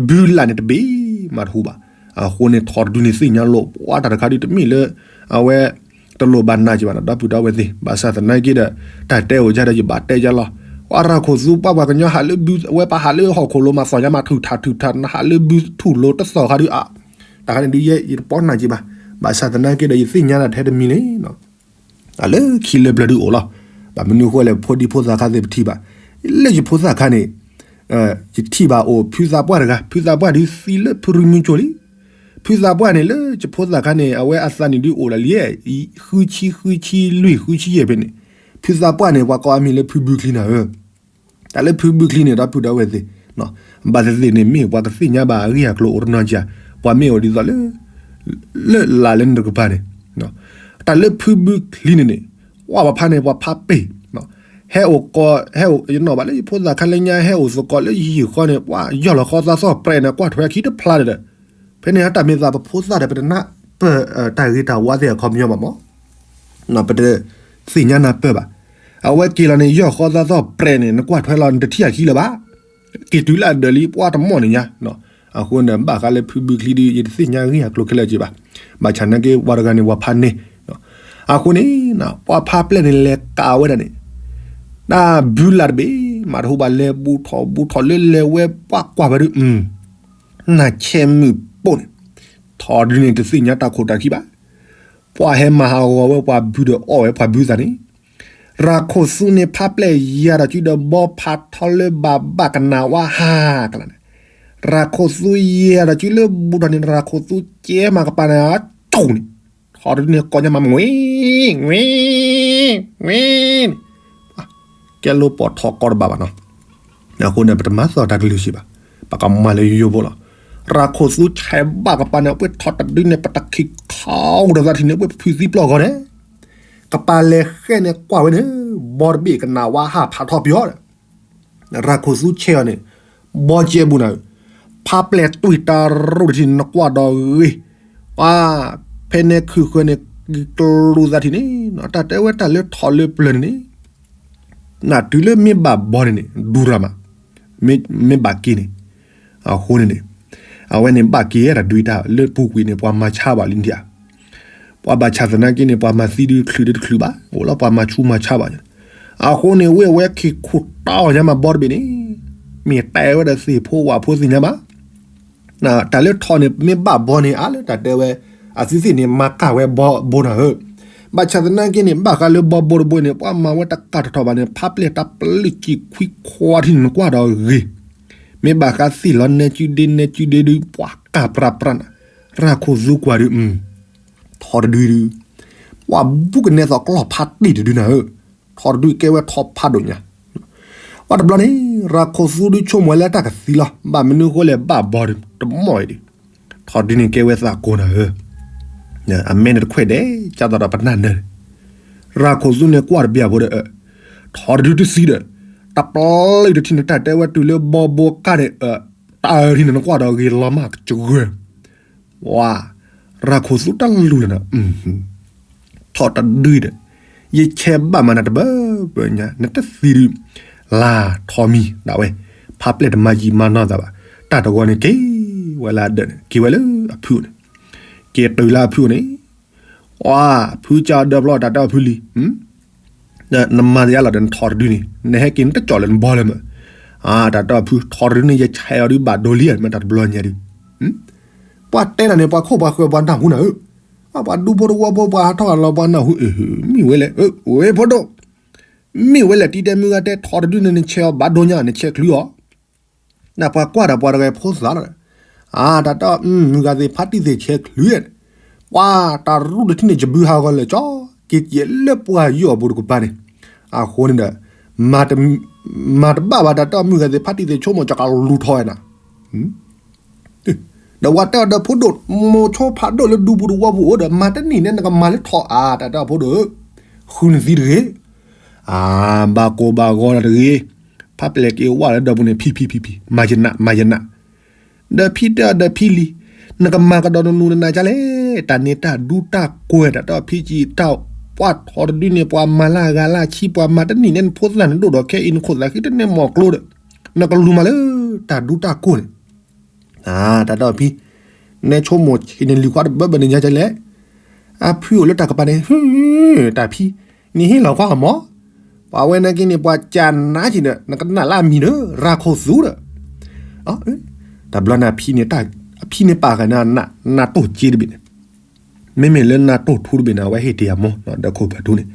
ဘုလၢ်န့ၣ်တဘ့ၣ်မးတဟူဘၣ်. အဃိန့ၣ် ထီၣ်တဒုန့ၣ်သ့ၣ်ညါလိာ် ပှၢ်တၢ်တခါဒုးတမ့ၢ်လၢ အဝဲ တလိၣ်ဘၣ်နာ်က့ဘၣ်နီၤ ဒီပုၢ်ဒီဝဲၢ်သ့ၣ်, ဘၣ်ဆၣ်သနာ်က့ဒီး တၢ်တဲအိၣ်ယါဒီးယဘၣ်တဲယါလီၤ. ပှၢ်ရၤခိၣ်သူ ပှၢ်ပှၤကညီဟးလၢဘု အဝဲပဟးလၢဟီၣ်ခိၣ်လိၤမးသီၣ်ညါမး ထုးထးထုးထး နဟးလၢဘုထူၣ်လိၤတသီၣ်ခါဒုးအါ, တၢ်ခါန့ၣ်ဒုးယဲ ယတပီၢ်နာ်က့ဘၣ်. ဘၣ်ဆၣ်သနာ်က့ဒီး ယသ့ၣ်ညါနၤထဲတမံၤန့ၣ် အလၢခံလၢပျၢၤဒုးအိၣ်လီၤ. ဘၣ်မနုၤအဃိလဲၣ် ဖိဒံဖိသၣ်ခါသ့ၣ်ပထံၣ်ဘၣ်, လၢယဖိသၣ်ခါန့ၣ် ယထံၣ်ဘၣ်အိၣ်ဖုသးပှၢ်တဂၤ, ဖုသးပှၢ်ဒုးသံလၢဖုရူမုၢ်ကၠိလံ. ဖုသးပှၢ်န့ၣ်လၢယဖိသၣ်ခါန့ၣ် အဝဲအသးနံၣ်ဒုးအိၣ်လီၤလံ, ဃုဆံ ဃုဆံလွံၢ် ဃုဆံယဲၢ်ဖဲန့ၣ်, ဖုသးပှၢ်န့ၣ် ပှၤကိးအမံၤလၢဖုဘုချံနၤဧၢ. တၢ်လၢဖုဘုချံန့ၣ် ဒီပုၢ်ဒီဝဲၢ်သ့ၣ်, ဘၣ်သ့ၣ်သ့ၣ်န့ၣ် မ့ၢ်ပှၤကသ့ၣ်ညါဘၣ်အဂ့ၢ်အကျိၤအိၣ်တနီၤကၢ်, ပှၤမ့ၢ်အိၣ်ဒ်သိးလၢ လၢလၢ်လၢနတကပၤန့ၣ်, တၢ်လၢဖုဘုချံန့ၣ်န့ၣ် ပှၢ်ပှၤဖါန့ၣ် ပှၤဖါပ့ၢ်, ဟဲအိၣ်ကီ ဟဲအိၣ်ယနီၣ်ဘၣ်လၢယဖိသၣ်ခါလၢညါ ဟဲအိၣ်သကိးလၢယဟံၣ်ဃီန့ၣ် ပှၤယီၢ်လီၤဃီသးသီၣ်ပြဲးန့ၣ် ကွၢ်ထွဲခံတဖျါဒီး ဖဲန့ၣ်တၢ်မ့ၢ်သးပဖိသၣ်ဒီး ပတနၢ်ပၢၢ်တၢ်ဂ့ၤတၢ်ဝါသ့ၣ်အခီပညီဘၣ်မး, ပတသ့ၣ်ညါနၢ်ပၢၢ်ဘၣ်. အဝဲက့ၤလီၤန့ၣ် ယီၢ်ဃီသးသီၣ်ပြဲးန့ၣ် နကွၢ်ထွဲလီၤ နတထံၣ်အခံလၢၤဘၣ်. က့ၤတုၤလၢအဒၢးလံ ပှၢ်တမီၢ်န့ၣ်ညါ, အဃိန့ၣ် ဘၣ်ဃးလၢဖုဘုချံဒုး ယတသ့ၣ်ညါဂ့ၢ်အကျိၤခဲလၢာ်က့ဘၣ်. ဘၣ်ဆၣ်နာ်က့ ပှၤတဂၤန့ၣ် ပှၤဖါန့ၢ်, အဃိန့ၣ် ပှၢ်ဖါပျဲၢ်န့ၣ် လဲၤကးဝဲဒၣ်န့ၣ် တၢ်ဘုလၢ်တဘ့ၣ်မးတဟူဘၣ် လဲၤဘူးထီၣ်ဘူးထီၣ်လၢလဲၤဝဲ ပှၢ်ကွၢ်ဝဲဒုး နၢ်ဆဲမုၢ်ပိၢ်န့ၣ်, ထီၣ်တဒုန့ၣ် တသ့ၣ်ညါတၢ်ခိၣ်တၢ်ခံဘၣ်. ပှၢ်ဟဲမၤဟးဂီၤဝဲပှၤဘုဒီးအီၣ်ဝဲပှၤဘုသးန့ၣ်, ရၤခိၣ်သူန့ၣ် ဖါပျဲၢ်ယၤဒီးစုဒီးဘီဖးထီလၢဘၣ်ဘၣ်ကနၣ်ဝါဟးကလါန့ၣ်, ရၤခိၣ်သူယဲၤဒီးစုလၢဘူးထီၣ်န့ၣ် ရၤခိၣ်သူကဲမၤကပၤန့ၣ် အကၠိၣ်န့ၣ်, ထီၣ်တဒုန့ၣ် ကိးညါမး ဝ့ၢ် ဝ့ၢ် ဝ့ၢ်န့ၣ် ကဲလိပီၣ်ထီၣ်ကီတဘၣ်ဘၣ်နီၤ. အဃိန့ၣ် ပတမၤသီၣ်တၢ်ကလုၢ်စ့ၢ်ဘၣ်, ပကမၤလၢယိယိဖိလီၤ. ရၤခိၣ်သူဆဲးဘၣ်ကပၤန့ၣ် အဝဲထီၣ်တဒုန့ၣ် ပတခံးခီတသးထံးန့ၣ် အဝဲဖုသံပျီၢ်ဂီၤန့ၣ်, ကပၤလဲၤဃဲန့ၣ်ကွၢ်ဝဲန့ၣ်, ဘီတဘ့ၣ်ကနၣ်ဝါဟးဖးထီပယီၤဒီး ရၤခိၣ်သူဆဲးအီၤန့ၣ်, ဘီကဲဘူးနၤဧၢ, ဖါပျဲၢ်တွံၢ်တၢ်ရိၣ်တထံၣ်န့ၣ် နကွၢ်ဒီးဂ့ၤ, ဖဲန့ၣ်ခုၣ်ဃၢၤန့ၣ် ကကျိသးထံၣ်န့ၣ်, တၢ်တဲဝဲတၢ်လၢထီၣ်လၢပျၢၤန့ၣ်န့ၣ်, နတုၤလၢမ့ၢ်ဘၣ်ဘီန့ၣ်န့ၣ် ဒူရၤမး, မ့ၢ်ဘၣ်က့ၤန့ၣ်, အဃိန့ၣ်န့ၣ်, အဝဲန့ၣ်ဘၣ်က့ၤတၢ်ဒွံတၢ်လၢပူၤကွံာ်န့ၣ် ပှၤမၤဆါဘၣ်လံဒံးဧါ, ပှၤဘၣ်ဆၣ်သနာ်က့န့ၣ် ပှၤမၤသံဒုးချုးဒုးတချုးဘၣ်, အိၣ်လီၤပှၤမၤဆူးမၤဆါဘၣ်, အဃိန့ၣ် ဝ့ၢ်ဝဲခံခူၣ်တီညါမးဘီတဘ့ၣ်န့ၣ်, မ့ၢ်တဲဝဲဒီးသ့ၣ်ဖိဝၣ်ဖိသ့ၣ်ညါဘၣ် တၢ်လၢထီၣ်န့ၣ် မ့ၢ်ဘၣ်ဘီန့ၣ် အါလၢတၢ်တဲဝဲ, အသုသ့ၣ်န့ၣ် မၤကၢ်ဝဲဘီဘိနၤဧၢ, ဘၣ်ဆၣ်သနာ်က့န့ၣ် ဘၣ်ဃးလၢဘီဘိတဘိန့ၣ် ပှၤမၤဝဲတကၢ်ထီၣ်ထီၣ်ဘၣ်န့ၣ် ဖါပျဲၢ်တၢ်ပျုၢ်စံာ်ခွံခွါထံၣ်န့ၣ် နကွၢ်ဒီးဂ့ၤ, မ့ၢ်ဘၣ်ဃးသ့ၣ်လီၤနဲကၠူဒ့နဲကၠူဒ့ဒုး ပှၤကၢ်ပြးပြးနၤ, ရၤခိၣ်သူကွၢ်ဒုး ထီၣ်တဒုဒုး, ပှၤဘူးကနဲသိးကျီၢ်ဖးတ့ၢ်တဒုနၤဧၢ, ထီၣ်တဒုကဲဝဲထီၣ်ဖးဒိၣ်ညါ, ပှၤတဘျီန့ၣ် ရၤခိၣ်သူဒုးဆိကမိၣ်ဝဲလၢတၢ်ကသံလီၤ, ဘၣ်မနုၤအဃိလဲၣ် ဘၣ်ဘီတမီၢ်အံၤဒုး, ထီၣ်တဒုန့ၣ်ကဲဝဲသးကိးနၤဧၢ, အမဲန့ၣ်တခွဲးဒဲး ကၢ်သးဒီးပနၢ်နၢၤ, ရၤခိၣ်သူန့ၣ်ကွၢ်တဘျီဖိဒီး ထီၣ်တဒုတသံဒီး, တပျီလၢတထံၣ်န့ၣ် တၢ်တဲဝဲတုၤလၢဘီဘိကၢ်န့ၣ်, တၢ်ထံၣ်န့ၣ် နကွၢ်ဒီးဂ့ၤလီၤမးကစှၢၤ ဝါ, ရၤခိၣ်သူတလူၤလၢၤနၤ, ထီၣ်တဒုဒီး, ယဆဲးဘၣ်မးနၤတဘၢဘၢညါ နတသံဒုး, လါထီၣ်မံၤဒၣ်ဝဲ, ဖးပျဲၢ်တမၤယံာ်မၤနီၢ်သးဘၣ်, တၢ်တဂီၤန့ၣ်က့ၤဝဲလၢအဒၢးန့ၣ် က့ၤဝဲလၢအဖုအိၣ်န့ၣ်, က့ၤတုၤလၢအဖုအိၣ်န့ၣ်, ဝါ, ဖုကၢ်အဒၢးဖျီတၢ်တဲအီၤဖုလံ နမၤတယါလီၤဒီးနထီၣ်တဒုန့ၣ် နဟဲက့ၤနတကၠီၣ်လၢနဘီလၢမး, တၢ်တဲအီၤဖု ထီတဒုန့ၣ် ယဆဲးအီၤဒုးဘၣ်ဒိလံ မ့ၢ်တၢ်တဘျီညါဒုး ပှၤတဲနၤန့ၣ် ပှၤခိၣ်ပှၤဃၢၤပှၤနၢ်ဟူနၤဧၢ, ပှၤဒူဖိတဝီဖိ ပှၤဟးထီၣ်အလီၤ ပှၤနၢ်ဟူအၢ မ့ၢ်ဝဲလဲၣ် ဝဲဖိဒိၣ်, မ့ၢ်ဝဲလဲၣ် တံၤတဲမုၢ်ဂၤတဲ ထီတဒုန့ၣ် နဆဲးအီၤဘၣ်ဒိညါ နဆဲးချုးအီၤ, နပှၤကွၢ်ဒီးပှၤတဂၤဖိသၣ်လီၤ, တၢ်တဲအီၤ မုၢ်ဂၤသ့ၣ်ဖါတံၢ်သ့ၣ်ဆဲးချုး, ပှၤတၢ်ရူၢ်တထံၣ်န့ၣ် ယဘုဟးဂီၤလၢာ်ကၠီ က့ၤက့ၤလၢပှၤယိၣ်အပူၤတကပၤန့ၣ်, အဃိန့ၣ်ဒီး မၤတဘၣ်ဘၣ် တၢ်တဲအီၤ မုၢ်ဂၤသ့ၣ်ဖါတံၢ်သ့ၣ်ဆိကမိၣ် ကကလူၤထီၣ်ဝဲနၤ ဒီးပှၤတဲအီၤဒီး ဖိဒိၣ် မိၤဆိဖးဒိၣ်လၢဒူပူၤတဝီပူၤအိၣ်ဒီး မၤတနံၣ်န့ၣ် နကမၤလၢထီၣ်ဧါ တၢ်တဲအီၤဖိဒိၣ်ဧၢ, ဃုနသံတဂ့ၤ, အၢ ဘၣ်ကိၢ်ဘၣ်ဂီၤတၢ်တဂ့ၤ, ဖးပျဲၢ်က့ၤဝဲလၢဒီပူၤန့ၣ် ဖံဖံဖံဖံ မၤယနး မၤယနး, ဒီးဖံတဲအီၤဒီးဖံလံၤ, နကမၤကဒီးနလူၤနနၤဒ်လဲၣ်, တၢ်န့ၣ်တၢ်ဒူတၢ်ကွဲး တၢ်တဲအီၤဖံကံတၢ်, ပှၤထီတဒုန့ၣ် ပှၤမၤလၢအဂၤလၢအဆံ ပှၤမၤတနံၣ်န့ၣ် နဖိသၣ်နဒိၣ်ဒီးခဲအံၤ နခိၣ်သးဃံတန့ၢ်မီၢ်ကျိဒီး နကလူၤမၤလၢတၢ်ဒူတၢ်ကွဲးန့ၣ် တၢ်တဲအီၤဖံ, နဲဆိကမိၣ်ဆံးန့ၣ် လံၤခွါတဘၢဘၢန့ၣ်ညါဒ်လဲၣ်, အဖုအိၣ်လၢတၢ်ကပၤန့ၣ် တၢ်ဖံ, နဟ့ၣ်လီၤကွၢ်အမၢ်, ပှၤဝဲနာ်က့န့ၣ် ပှၤကနၣ်က့ဒီး နကနၣ်လၢအမံၤဒီး ရၤခိၣ်သူဒီး, တဘျီန့ၣ် အဖံန့ၣ်ပာ်ဃာ် နၤတိၢ်စ့တဘ့ၣ်န့ၣ်, မ့မ့ၢ်လၢနၤတိၢ်ထူတဘ့ၣ်န့ၣ် အဝဲဟ့ၣ်တ့ၢ်အမၢ် ဒီးခိၣ်ဖၢၣ်ထူန့ၣ်,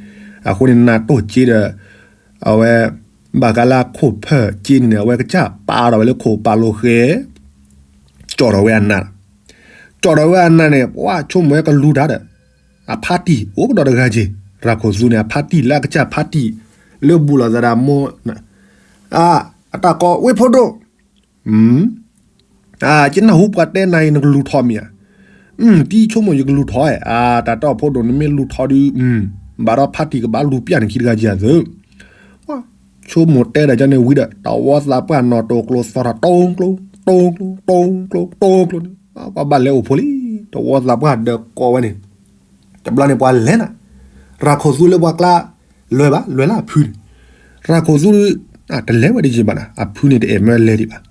အဃိန့ၣ် နၤတိၢ်စ့ဒီး အဝဲ ဘၣ်ဃးလၢအခိၣ်ဖၢၣ်စ့န့ၣ်န့ၣ် အဝဲကစၢ်ပာ်ဒီးဝဲလၢခိၣ်ပာ်လိၤဃဲ ကၠီၣ်ဒီးဝဲအနး, ကၠီၣ်ဒီးဝဲအနးန့ၣ် ပှၤဆိကမိၣ်ဝဲကလူၤတၢ်ဒီး အဖါတံၢ်အိၣ်ကဒီးတဂၤက့ၤ, ရၤခိၣ်သူန့ၣ် အဖါတံၢ်လၢအကစၢ်ဖါတံၢ် လၢဘူးလိာ်သးဒီးအမိၢ်, အတၢ်ကိးဝဲဖိဒိၣ်, ယနၢ်ဟူပှၤတဲနၤအံၤနကလူၤထီၣ်မ့ၢ်ဧါ, တံၤဆိကမိၣ်ယကလူၤထီၣ်ဧါ, တၢ်တဲအီၤဖိဒိၣ် နမ့ၢ်လူၤထီၣ်ဒုး ဘၣ်ဒီးဖါတံၢ်ကဘၣ်လူၤပျၢ်နခံတဂၤက့ၤအသိး ဆိကမိၣ်တဲဒၣ်ကန့ၣ်ဝံၤဒီး တဝီသးပှၢ်နီၣ်တိာ်ကျိၤသီထီၣ် တိကျိ တိကျိ တိကျိ တိကျိန့ၣ် ပှၤဘၣ်လဲၤအိၣ်ဖိလံ, တဝီသးပှၢ်ဒီးကိးဝဲန့ၣ်, တဘျီန့ၣ်ပှၤလဲၤနၤ, ရၤခိၣ်သူလၢပှၤကျါ, လဲၤဘၣ် လဲၤလၢအဖုန့ၣ်, ရၤခိၣ်သူ တလဲၤဝဲဒ်ယံၤဘၣ်နၤ အဖုန့ၣ်တအဲၣ်မၢလဲၤဒံးဘၣ်,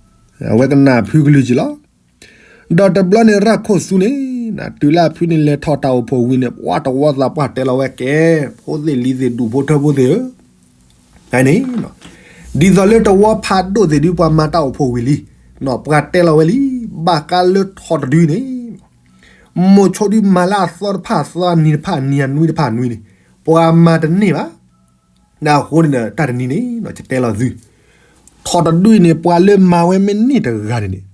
အဝဲကနၣ်အဖုကလုၢ်က့ၤလီၤ ဒီးတဘျီန့ၣ် ရၤခိၣ်သူန့ၣ် တုၤလၢအဖုန့ၣ်လဲၤထီၣ်တၢ်အိၣ်ဖှိၣ်ဝံၤန့ၣ် ပှၤတဝီသးပှၢ်တဲလီၤဝဲကဲ, ဖိသ့ၣ်လံၤသ့ၣ်ဒူၣ်ဖိထၢဖိသ့ၣ်ဧၢ, န့ၣ်, ဒ်သိးလၢတဝီဖးဒိၣ်သ့ၣ်ဒုးပှၤမၤတၢ်အိၣ်ဖှိၣ်ဝံၤလံ, ပှၤတဲလီၤဝဲလံ, ဘၣ်ဃးလၢထီတဒုန့ၣ် မိၤဆိဒုးမၤလၢအသီတဖၣ်အသီအနံၤတဖၣ်အနံၤအနွံတဖၣ်အနွံန့ၣ်, ပှၤမၤတန့ၢ်ဘၣ်, အဃိန့ၣ်ဒီး တၢ်တနံၤန့ၣ် ယတဲလီၤသု, ထီတဒုန့ၣ် ပှၤလၢမၤဝဲမ့ၢ်န့ၢ်တဂၤန့ၣ်န့ၣ်,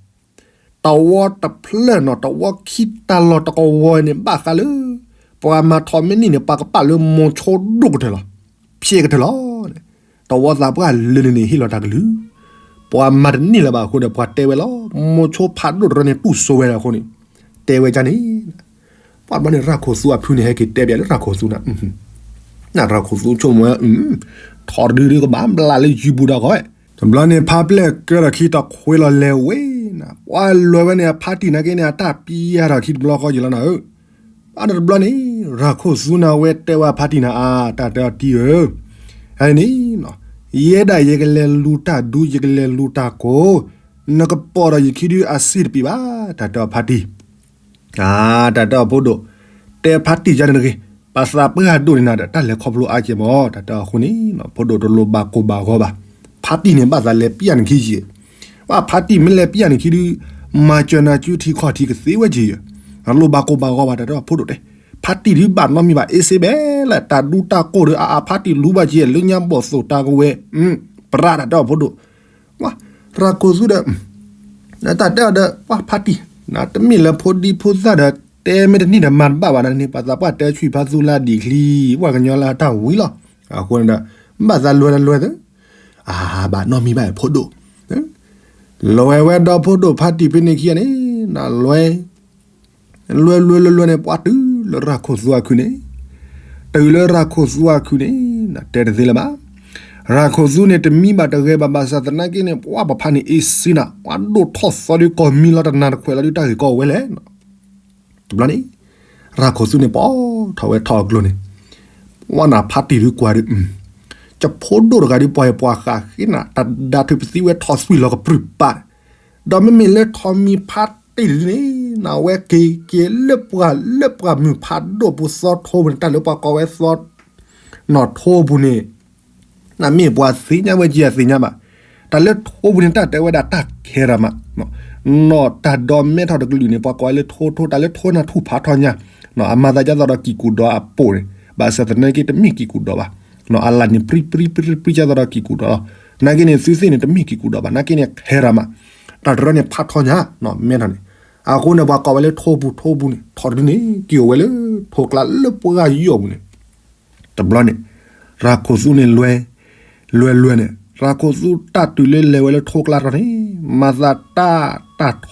တဝီတဖျၢၣ်နီၤ တဝီခံတၢ်လီၢ်တကဝီၤန့ၣ် ဘၣ်ဃးလၢ ပှၤမၤထီမ့ၢ်န့ၢ်န့ၣ် ပှၤကပာ်လၢမိၤဆိဒိၣ်ကတၢၢ်လီၤ, ဖျဲးကတၢၢ်လီၤ, တဝီသးပှၢ်လၢန့ၣ်န့ၣ် ဟ့ၣ်လီၤတၢ်ကလုၢ်, ပှၤမၤတန့ၢ်လၢၤဘၣ်အဃိဒီး ပှၤတဲဝဲလီၤ, မိၤဆိဖးဒိၣ်တရၢန့ၣ် တူၢ်စိဝဲလီၤအဃိန့ၣ်, တဲဝဲဒ်န့ၣ် ပှၤတဘျီန့ၣ် ရၤခိၣ်သူအဖုန့ၣ် ဟဲက့ၤတဲဘၣ်လၢရၤခိၣ်သူနၤ, ရၤခိၣ်သူဆိကမိၣ်ဝဲ, ထီတဒုဒုးကဘၣ်ဘျးလၢယုၢ်ပူၤဒီးဂီၢ်, တဘျီန့ၣ် ဖါပျဲၢ်ကၢထီၣ်ခံတခွ့လီၤလဲၤဝဲနၤ, ပှၤလဲၤဝဲန့ၣ် အဖါတံၢ်နာ်က့န့ၣ် အတၢ်ပံယၤထီၣ်ခံတဘျီဃီယံၤလီၤနၤဧၢ, ဘၣ်တဘျီန့ၣ် ရၤခိၣ်သူန့ၣ် အဝဲတဲဝဲအဖါတံၢ်နၤ အါ တၢ်တဲအီၤတံၢ်ဧၢ, ဟဲန့ၣ် ယဲဒၣ်ယကလဲၤလူၤတၢ်ဒူ ယကလဲၤလူၤတၢ်ကိၢ်, နကပိာ်ဒီးယခံဒုးအစ့ၣ်တပံၤဘၣ်, တၢ်တဲအီၤဖါတံၢ် အါ တၢ်တဲအီၤဖိဒိၣ်, တဲဖါတံၢ်ယါန့ၣ်တဂ့ၤ, ပှၤသးပှၢ်ဒိၣ်န့ၣ်နၤဒီး တၢ်လဲၤခီဖျိအါကဲမး တၢ်တဲအီၤအဃိန့ၣ် ဖိဒိၣ်တလိၣ်ဘၣ်ကိၢ်ဘၣ်ဂီၤဘၣ်, ဖါတံၢ်န့ၣ် ဘၣ်သးလဲၤပျၢ်နခံယံၤ, ဘၣ်ဖါတံၢ်မ့ၢ်လဲၤပျၢ်နခံဒုး မၤစၢၤနၤကၠူထံခီၣ်ထံကသ့ဝဲက့ၤယၤ, အလိၣ်ဘၣ်ကိၢ်ဘၣ်ဂီၤဘၣ် တၢ်တဲအီၤဖိဒိၣ်တဲ, ဖါတံၢ်ဒုးဘၣ်နီတမံၤဘၣ် အ့စ့ဘဲလဲၣ် တၢ်ဒူတၢ်ကိၢ်ဒီး အါအါဖါတံၢ်လူၤဘၣ်က့ၤ လၢညါဘီၣ်သိၣ်တၢ်ကဝဲၤ, ပရၣ် တၢ်တဲအီၤဖိဒိၣ် ရၤခိၣ်သူဒီး တၢ်တဲအီၤဒီး ပှၤဖါတံၢ် နတမ့ၢ်လၢဖိဒံဖိသၣ်ဒီး တဲမ့ၢ်တန့ၢ်ဒီးမၤတဘၣ်ဘၣ်နန့ၣ် ပှၤသးပှၢ်တဲဆံးဖါသူလၢအဒံးချံ ပှၤကညီလၢအတၢ်ဝံၤလီၤ. အဃိန့ၣ်ဒီး ဘၣ်သးလဲၤတလဲၤသ့ အဘၣ်နီတမံၤဘၣ်ဖိဒိၣ် လဲၤဝဲဒီးဖိဒိၣ်ဖါတံၢ်ဖဲန့ၣ်ခံဂၤန့ၣ် နလဲၤ လဲၤလဲၤလဲၤလဲၤန့ၣ် ပှၤတုၤလၢရၤခိၣ်သူအခုၣ်န့ၣ်, တုၤလၢရၤခိၣ်သူအခုၣ်န့ၣ် တဲတသ့လၢၤဘၣ်. ရၤခိၣ်သူန့ၣ် တမံဘၣ်တဂဲၤဘၣ် ဘၣ်ဆၣ်သနာ်က့န့ၣ် ပှၤပဖါန့ၣ်အ့စ့နၤ ပှၤဒိၣ်ထီၣ်သီဒုးကီၢ်မံလီၤတနၤတခွဲးလီၤဒုးတၢ်ဂ့ၢ်ကီဝဲလဲၣ်. တဘျီန့ၣ် ရၤခိၣ်သူန့ၣ် ပိာ်ထီၣ်ဝဲထီၣ်အကျိၤန့ၣ်, ပှၤနၤဖါတံၢ်ဒုးကွၢ်ဒုး, ကဖိဒိၣ်တဂၤဒုး ပှၤအံၤပှၤဃးဃ့နၤ တၢ်ဒၣ်ထုးပသံဝဲထီၣ်သွံၣ်လီၤကပြုၢ်ပာ်, ဒီးမ့မ့ၢ်လၢထီၣ်မံၤဖါတံၢ်ဒုးန့ၣ် နဝဲက့ၤက့ၤလၢပှၤလၢပှၤမုၢ်ဖးဒိၣ်ပူၤသီထိပူၤန့ၣ် တၢ်လၢပှၤကိးဝဲသီ နီၣ်ထိပူၤန့ၣ် နမ့ၢ်ပှၤသ့ၣ်ညါဝဲက့ၤအသ့ၣ်ညါဘၣ်. တၢ် တၢ်လၢထိပူၤန့ၣ် တၢ်တဲဝဲဒၣ်တၢ်ခဲရၤမး, နီၢ်တၢ်ဒီမဲထီၣ်တကလုာ်န့ၣ် ပှၤကိးဝဲလၢထိထိ တၢ်လၢထိန့ၣ်ထူၣ်ဖးထီညါ, အမၤသးဒ်သိးဒီးကံၢ်ကူၣ်ဒီးအပိာ်န့ၣ်, ဘၣ်ဆၣ်သနာ်က့တမ့ၢ်ကံၢ်ကူၣ်ဒီးဘၣ်, အလၢ်န့ၣ်ပြံပြံပြံပြံဒ်သိးဒီးကံၢ်ကူၣ်ဒီးလီၤ, နာ်က့န့ၣ် သုသ့ၣ်န့ၣ် တမ့ၢ်ကံၢ်ကူၣ်ဒီးဘၣ်, နာ်က့န့ၣ်ခဲရၤမး, တၢ်တရၢန့ၣ်ဖးထီညါ, မဲထီၣ်န့ၣ်, အဃိန့ၣ် ပှၤကိးဝဲလၢထိပူၤ ထိပူၤန့ၣ် ထီၣ်တဒုန့ၣ် က့ၤအိၣ်ဝဲလၢထိကျါလၢပှၢ်ယီၢ်ပူၤန့ၣ် တဘျီန့ၣ် ရၤခိၣ်သူန့ၣ်လွဲ, လွဲလွဲန့ၣ် ရၤခိၣ်သူတၢ်တုၤလၢလဲၤဝဲလၢထိကျါတဘျီန့ၣ် မၤသးတၢ်တၢ်ထီ,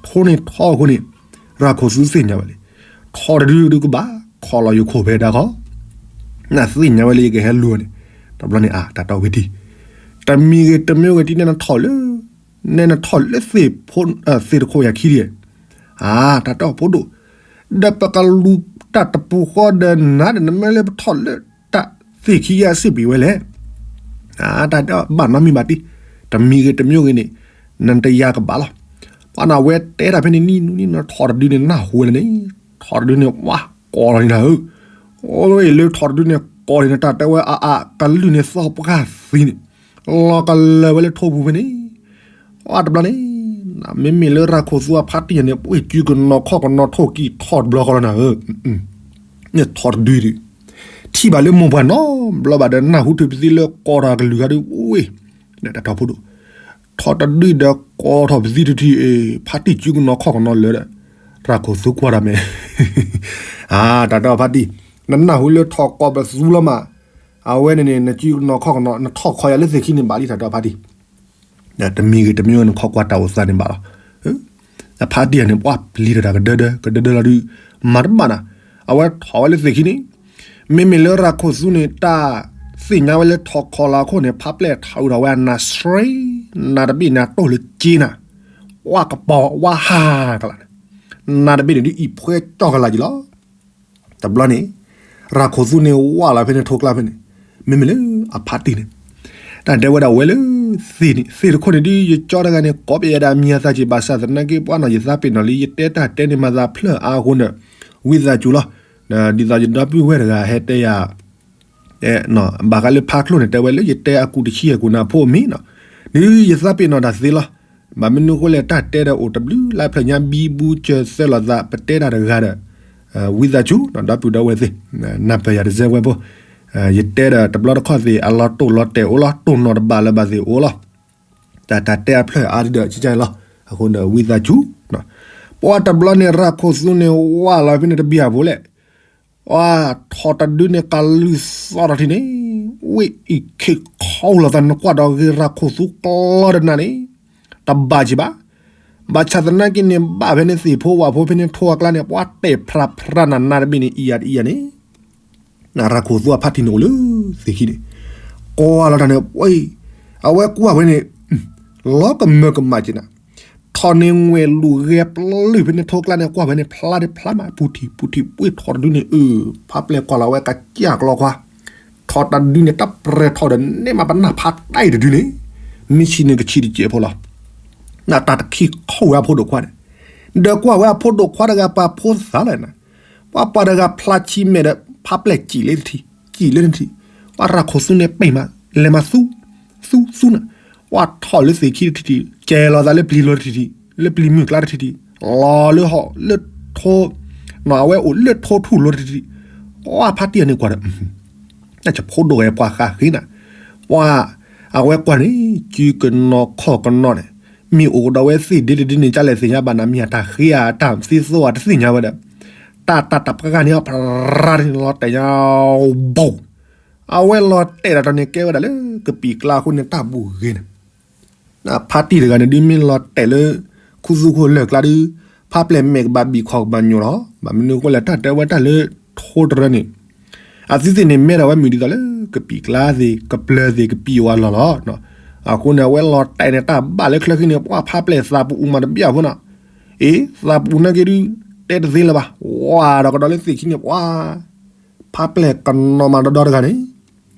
ထိန့ၣ်ထီအဃိန့ၣ် ရၤခိၣ်သူသ့ၣ်ညါဝဲလံ, ထီတဒုဒုကဘၣ် ခီလီၤယိၤခိၣ်ဖဲဒၣ်ခီ, နသ့ၣ်ညါဝဲလၢယကဟဲလူၤန့ၣ်, တဘျီန့ၣ်အတၢ်တီဝဲတံၢ်, တမံၤဂ့ၤတမံၤဂ့ၤတံၢ်န့ၣ်နထီၣ်လၢ, နဲနထီၣ်လၢသ့ၣ်ဖိ, သ့ၣ်တခိၣ်ယၤခံဒံး, အတၢ်တီဖိဒိၣ် ဒီးပကလူၤတၢ်တပူၤဃီဒီးနၤဒီး နမ့ၢ်လၢပထီၣ်လၢတၢ်သ့ၣ်ခံဂၤစ့ၢ်ပံၤဝဲလဲၣ်. တၢ်ဘၣ်နီတမံၤဘၣ်တံၢ်, တမံၤဂ့ၤတမံၤဂ့ၤန့ၣ်, နတယၤကဘၣ်လီၤ. ပှၤန့ၣ်အဝဲတဲတၢ်ဖဲန့ၣ်နံၣ်နံၣ် နထီၣ်တဒုန့ၣ် နၢ်ဟူဝဲလၢန့ၣ်, ထီၣ်တဒုန့ၣ် ဝါကိးလီၤန့ၣ်နၤဧၢ, အိၣ်လၢထီၣ်တဒုန့ၣ် ကိးလီၤန့ၣ် တၢ်တဲဝဲအအကလုၢ်န့ၣ်သီၣ်ပှၢ်သံန့ၣ် လီၤကလၢၤဝဲလၢထိပူၤဖဲန့ၣ် အတဘျီန့ၣ်, မ့မ့ၢ်လၢရၤခိၣ်သူအဖါတံၢ်န့ၣ် ပှ့ၤစုကနီၤခီၣ်ကနီၤထိၣ်ကံၢ်ထီၣ်တဘျီဃီလီၤနၤဧၢ, န့ၣ်ထီၣ်တဒုဒုး, ထံၣ်ဘၣ်လၢမိၢ်ပှၢ်နီတဘျီဘၣ်ဒီး နၢ်ဟူထုးပသံလၢကိးထီၣ်ကလုၢ်ဂၤဒုး ဝ့ၢ်, ဒီးတၢ်ထီၣ်ဖိဒိၣ်, ထီၣ်တဒုဒီးကိးထီၣ်ပသံတထံၣ်အံၤ ဖါတံၢ်စုကနီၤခီၣ်ကနီၤလၢာ်ဒီး, ရၤခိၣ်သူကွၢ်တၢ်မဲာ် အတၢ်တဲဖါတံၢ်, နနၢ်ဟူလၢထီၣ်ကိးပသူလီၤမး, အဝဲန့ၣ်န့ၣ် နစုကနီၤခီၣ်ကနီၤ နထီၣ်ခီယၤလၢသ့ၣ်ခံန့ၣ်ဘၣ်လံ တၢ်တဲဖါတံၢ်, တမံၤဂ့ၤတမံၤဂ့ၤ နခီကွၢ်တၢ်အိၣ်သးန့ၣ်ဘၣ်လီၤ. အဖါတံၢ်န့ၣ် ပှၤပျံၤထီၣ်တၢ်ကဒၢဒၢ ကဒၢဒၢလီၤဒုး, မၤတဘၣ်နၤ, အဝဲထီၣ်ဝဲလၢသ့ၣ်ခံန့ၣ်, မ့မ့ၢ်လၢရၤခိၣ်သူန့ၣ် တၢ်သ့ၣ်ညါဝဲလၢထီၣ်ခီၣ်လီၤအခိၣ်န့ၣ် ဖါပျဲၢ်ထးအုးထီၣ်ဝဲအနးစရ့, နးတဘ့ၣ်န့ၣ် အတိၢ်လၢက့နၤ, ဝါကပီၤဝါဟးကလး, နးတဘ့ၣ်န့ၣ်ဒုးအံၤဖှဲကၠီၣ်ကလးက့ၤလီၤ. တဘျီန့ၣ် ရၤခိၣ်သူန့ၣ်ဝၢ်လီၤဖဲန့ၣ်ထိကျါဖဲန့ၣ်, မ့မ့ၢ်လၢအဖါတံၢ်န့ၣ်, တၢ်တဲဝဲဒၣ်ဝဲလၢသ့ၣ်န့ၣ် သ့ၣ်တခိၣ်န့ၣ်ဒုး ယကၠီတဂၤန့ၣ် ကိးပယဲဒၣ်မံၤအသးက့ၤ ဘၣ်ဆၣ်သနာ်က့ ပှၤနီၢ် ယသးပ့ၤနီၣ်လံ ယတဲတၢ်တဲန့ၣ်မၤသးဖျၢၣ်အါအဃိန့ၣ်, ဝံသးစူၤလီၤ. ဒ်သိးယဒီပုၢ်ဝဲၢ်တဂၤဟဲတဲယၤ ဘၣ်ဃးလၢဖးချိၣ်န့ၣ် တဲဝဲလၢယတဲအကူာ်တဆံ အကူာ်နၢ်ဖိအမံၤနီၤ, ဒ်ယသးပ့ၤနီၣ်တၢ်သ့လီၤ. ဘၣ်မနုၤအဃိလဲၣ် တၢ်တဲဒီးအိၣ်တဘျုးလါဖျၢၣ်ညါ ဘံဘူစၢၤသၢလိာ်သး ပတဲတၢ်တဂၤဒီး ဝံသးစူၤ ဒီပုၢ်ဒီဝဲၢ်သ့ၣ် နၢ်ပၢၢ်ယၤတစဲးဝဲဖိ, ယတဲဒီးတဘျီတခီၣ်သ့ၣ် အလီၤတိၢ်လီၤတဲာ်အိၣ်လီၤ တိၢ်နီၣ်တဘၣ်လၢၤဘၣ်သ့ၣ်အိၣ်လီၤ. တၢ်တၢ်တဲအဖျၢၣ်အါဒ်ဒီး ကကလီၤ. အဃိန့ၣ် ဝံသးစူၤ ပှၤတဘျီန့ၣ် ရၤခိၣ်သူန့ၣ် ဝါလီၤဖဲန့ၣ်တဘံၣ်အပူၤလဲၣ်. ပှၤထီၣ်တဒုန့ၣ် ကလုၢ်သီထီၣ်ထံန့ၣ် ဝ့ၢ်အံၤခ့ခီလိာ်သး နကွၢ်ဒီးဂ့ၤရၤခိၣ်သူကျီတနၤန့ၣ် တဘၣ်က့ၤဘၣ်. ဘၣ်ဆၣ်သနာ်က့န့ၣ် ဘၣ်ဖဲန့ၣ်သ့ၣ်ဖိဝၣ်ဖိဖဲန့ၣ်ထိအကျါန့ၣ် ပှၤတဲာ်ဖြးဖြးနၤနၤတဘ့ၣ်န့ၣ် အံၤယၤတအံၤယၤန့ၣ် ရၤခိၣ်သူအဖါတံၢ်န့ၣ်အိၣ်လၢသ့ၣ်ခံန့ၣ် ကွၢ်လီၤတၢ်န့ၣ် အဝဲကွၢ်ဝဲန့ၣ် လီၤကမၢကမၣ်က့ၤနၤ ထီၣ်န့ၣ်ငွဲၣ်လူၤဂဲၤပျုၢ်ဖဲန့ၣ်ထိကျါန့ၣ် ကွၢ်ဝဲန့ၣ် ဖျါဒံးဖျါမး ပူၤထံၣ်ပူၤထံၣ် ပှ့ၤထီၣ်တဒုန့ၣ် အၢ ဖးပျဲၢ်ကွၢ်လီၤဝဲကစၢ်ကျီခွါ ထီၣ်တဒုန့ၣ် တၢ်ပြဲၤထီၣ်ဒီးန့ၢ်မးပနၢ်ဖးတၢ်အံၤတဒုန့ၣ် မ့ၢ်ဆံးန့ၣ်ကဆံးတစဲးဖိလီၤ. နတၢ်တခံခိၣ်ဝဲအဖိဒိၣ်ခွါန့ၣ် ဒီးကွၢ်ဝဲအဖိဒိၣ်ခွါတဂၤပှၤဖိသၣ်လဲၣ်န့ၣ် ပှၤပှၤတဂၤဖျါဆံမဲာ်ဒီး ဖးပျဲၢ်စံၣ်လၢတထံၣ် စံၣ်လၢတထံၣ် ပှၤရၤခိၣ်သူန့ၣ်ပ့ၢ်မး လဲၤမးသူ သူသူနၤ ပှၤထီၣ်လၢသ့ၣ်ခံတထံၣ်ထံၣ် ကဲလီၤသးလၢပျံၤလီၤတထံၣ်ထံၣ် လၢပျံၤမုၢ်ကျါတထံၣ်ထံၣ် လီၤလၢဟီၣ်လၢထိ နီၢ်အဝဲအိၣ်လၢထိထူၣ်လီၤတထံၣ်ထံၣ် ပှၤဖါတံၢ်အန့ၣ်ကွၢ်ဒီး တၢ်ဖိဒိၣ်ဝဲပှၤဃးဃ့နၤ ပှၤ အဝဲကွၢ်န့ၣ် စုကနီၤခီၣ်ကနီၤန့ၣ် မ့ၢ်အိၣ်ကဒီးဝဲသ့ၣ်ဒ့တဒ့န့ၣ် ကလဲၤသ့ၣ်ညါဘၣ်နၤ မ့ၢ်အတၢ်ဃ့ဧါ တၢ်သ့သိဧါ တသ့ၣ်ညါဝဲဒီး တၢ်တၢ်တပှၢ်န့ၣ် အဖရၣ်န့ၣ်လီၤတဲာ်ညါ ဘီၣ် အဝဲလီၤတဲာ်တၢ်တၢ်န့ၣ် ကဲဝဲဒၣ်လၢကပံာ်ကျါအဃိန့ၣ် တၢ်ဘူၣ်ဂ့ၤန့ၣ် ဖါတံၢ်တဂၤန့ၣ် ဒ်မ့ၢ်လီၤတဲာ်လၢ ခူသူၣ်ခိၣ်လၢၢ်ကျါဒီး ဖးပျဲၢ်မဲာ်ကဘၣ်ဘံၣ်ခီၣ်ကဘၣ်ညိၣ်လီၤ. ဘၣ်မနုၤအဃိလဲၣ် တၢ်တဲဝဲတၢ်လၢထိတရၢန့ၣ် အသုသ့ၣ်န့ၣ် မဲထီၣ်ဝဲမုၢ်ဒ်သိးလၢ ကပံာ်ကျါသ့ၣ် ကပျၢၤသ့ၣ် ကပံာ်ဝဲလီၢ်လီၤ. အဃိန့ၣ် အဝဲလီၤတဲာ်န့ၣ် တၢ်ဘၣ်လၢချၢဃံန့ၣ် ပှၤဖးပျဲၢ်သးပူၤမးတဘၣ်ဖိနီၤ. အ့ သးပူၤနာ်က့ဒုး တဲတသ့လၢၤဘၣ်. ဝါဒီးကဒီးလၢသ့ၣ်ခံန့ၣ် ပှၤ ဖးပျဲၢ်ကနီၤမးဒီဒီတဂၤန့ၣ်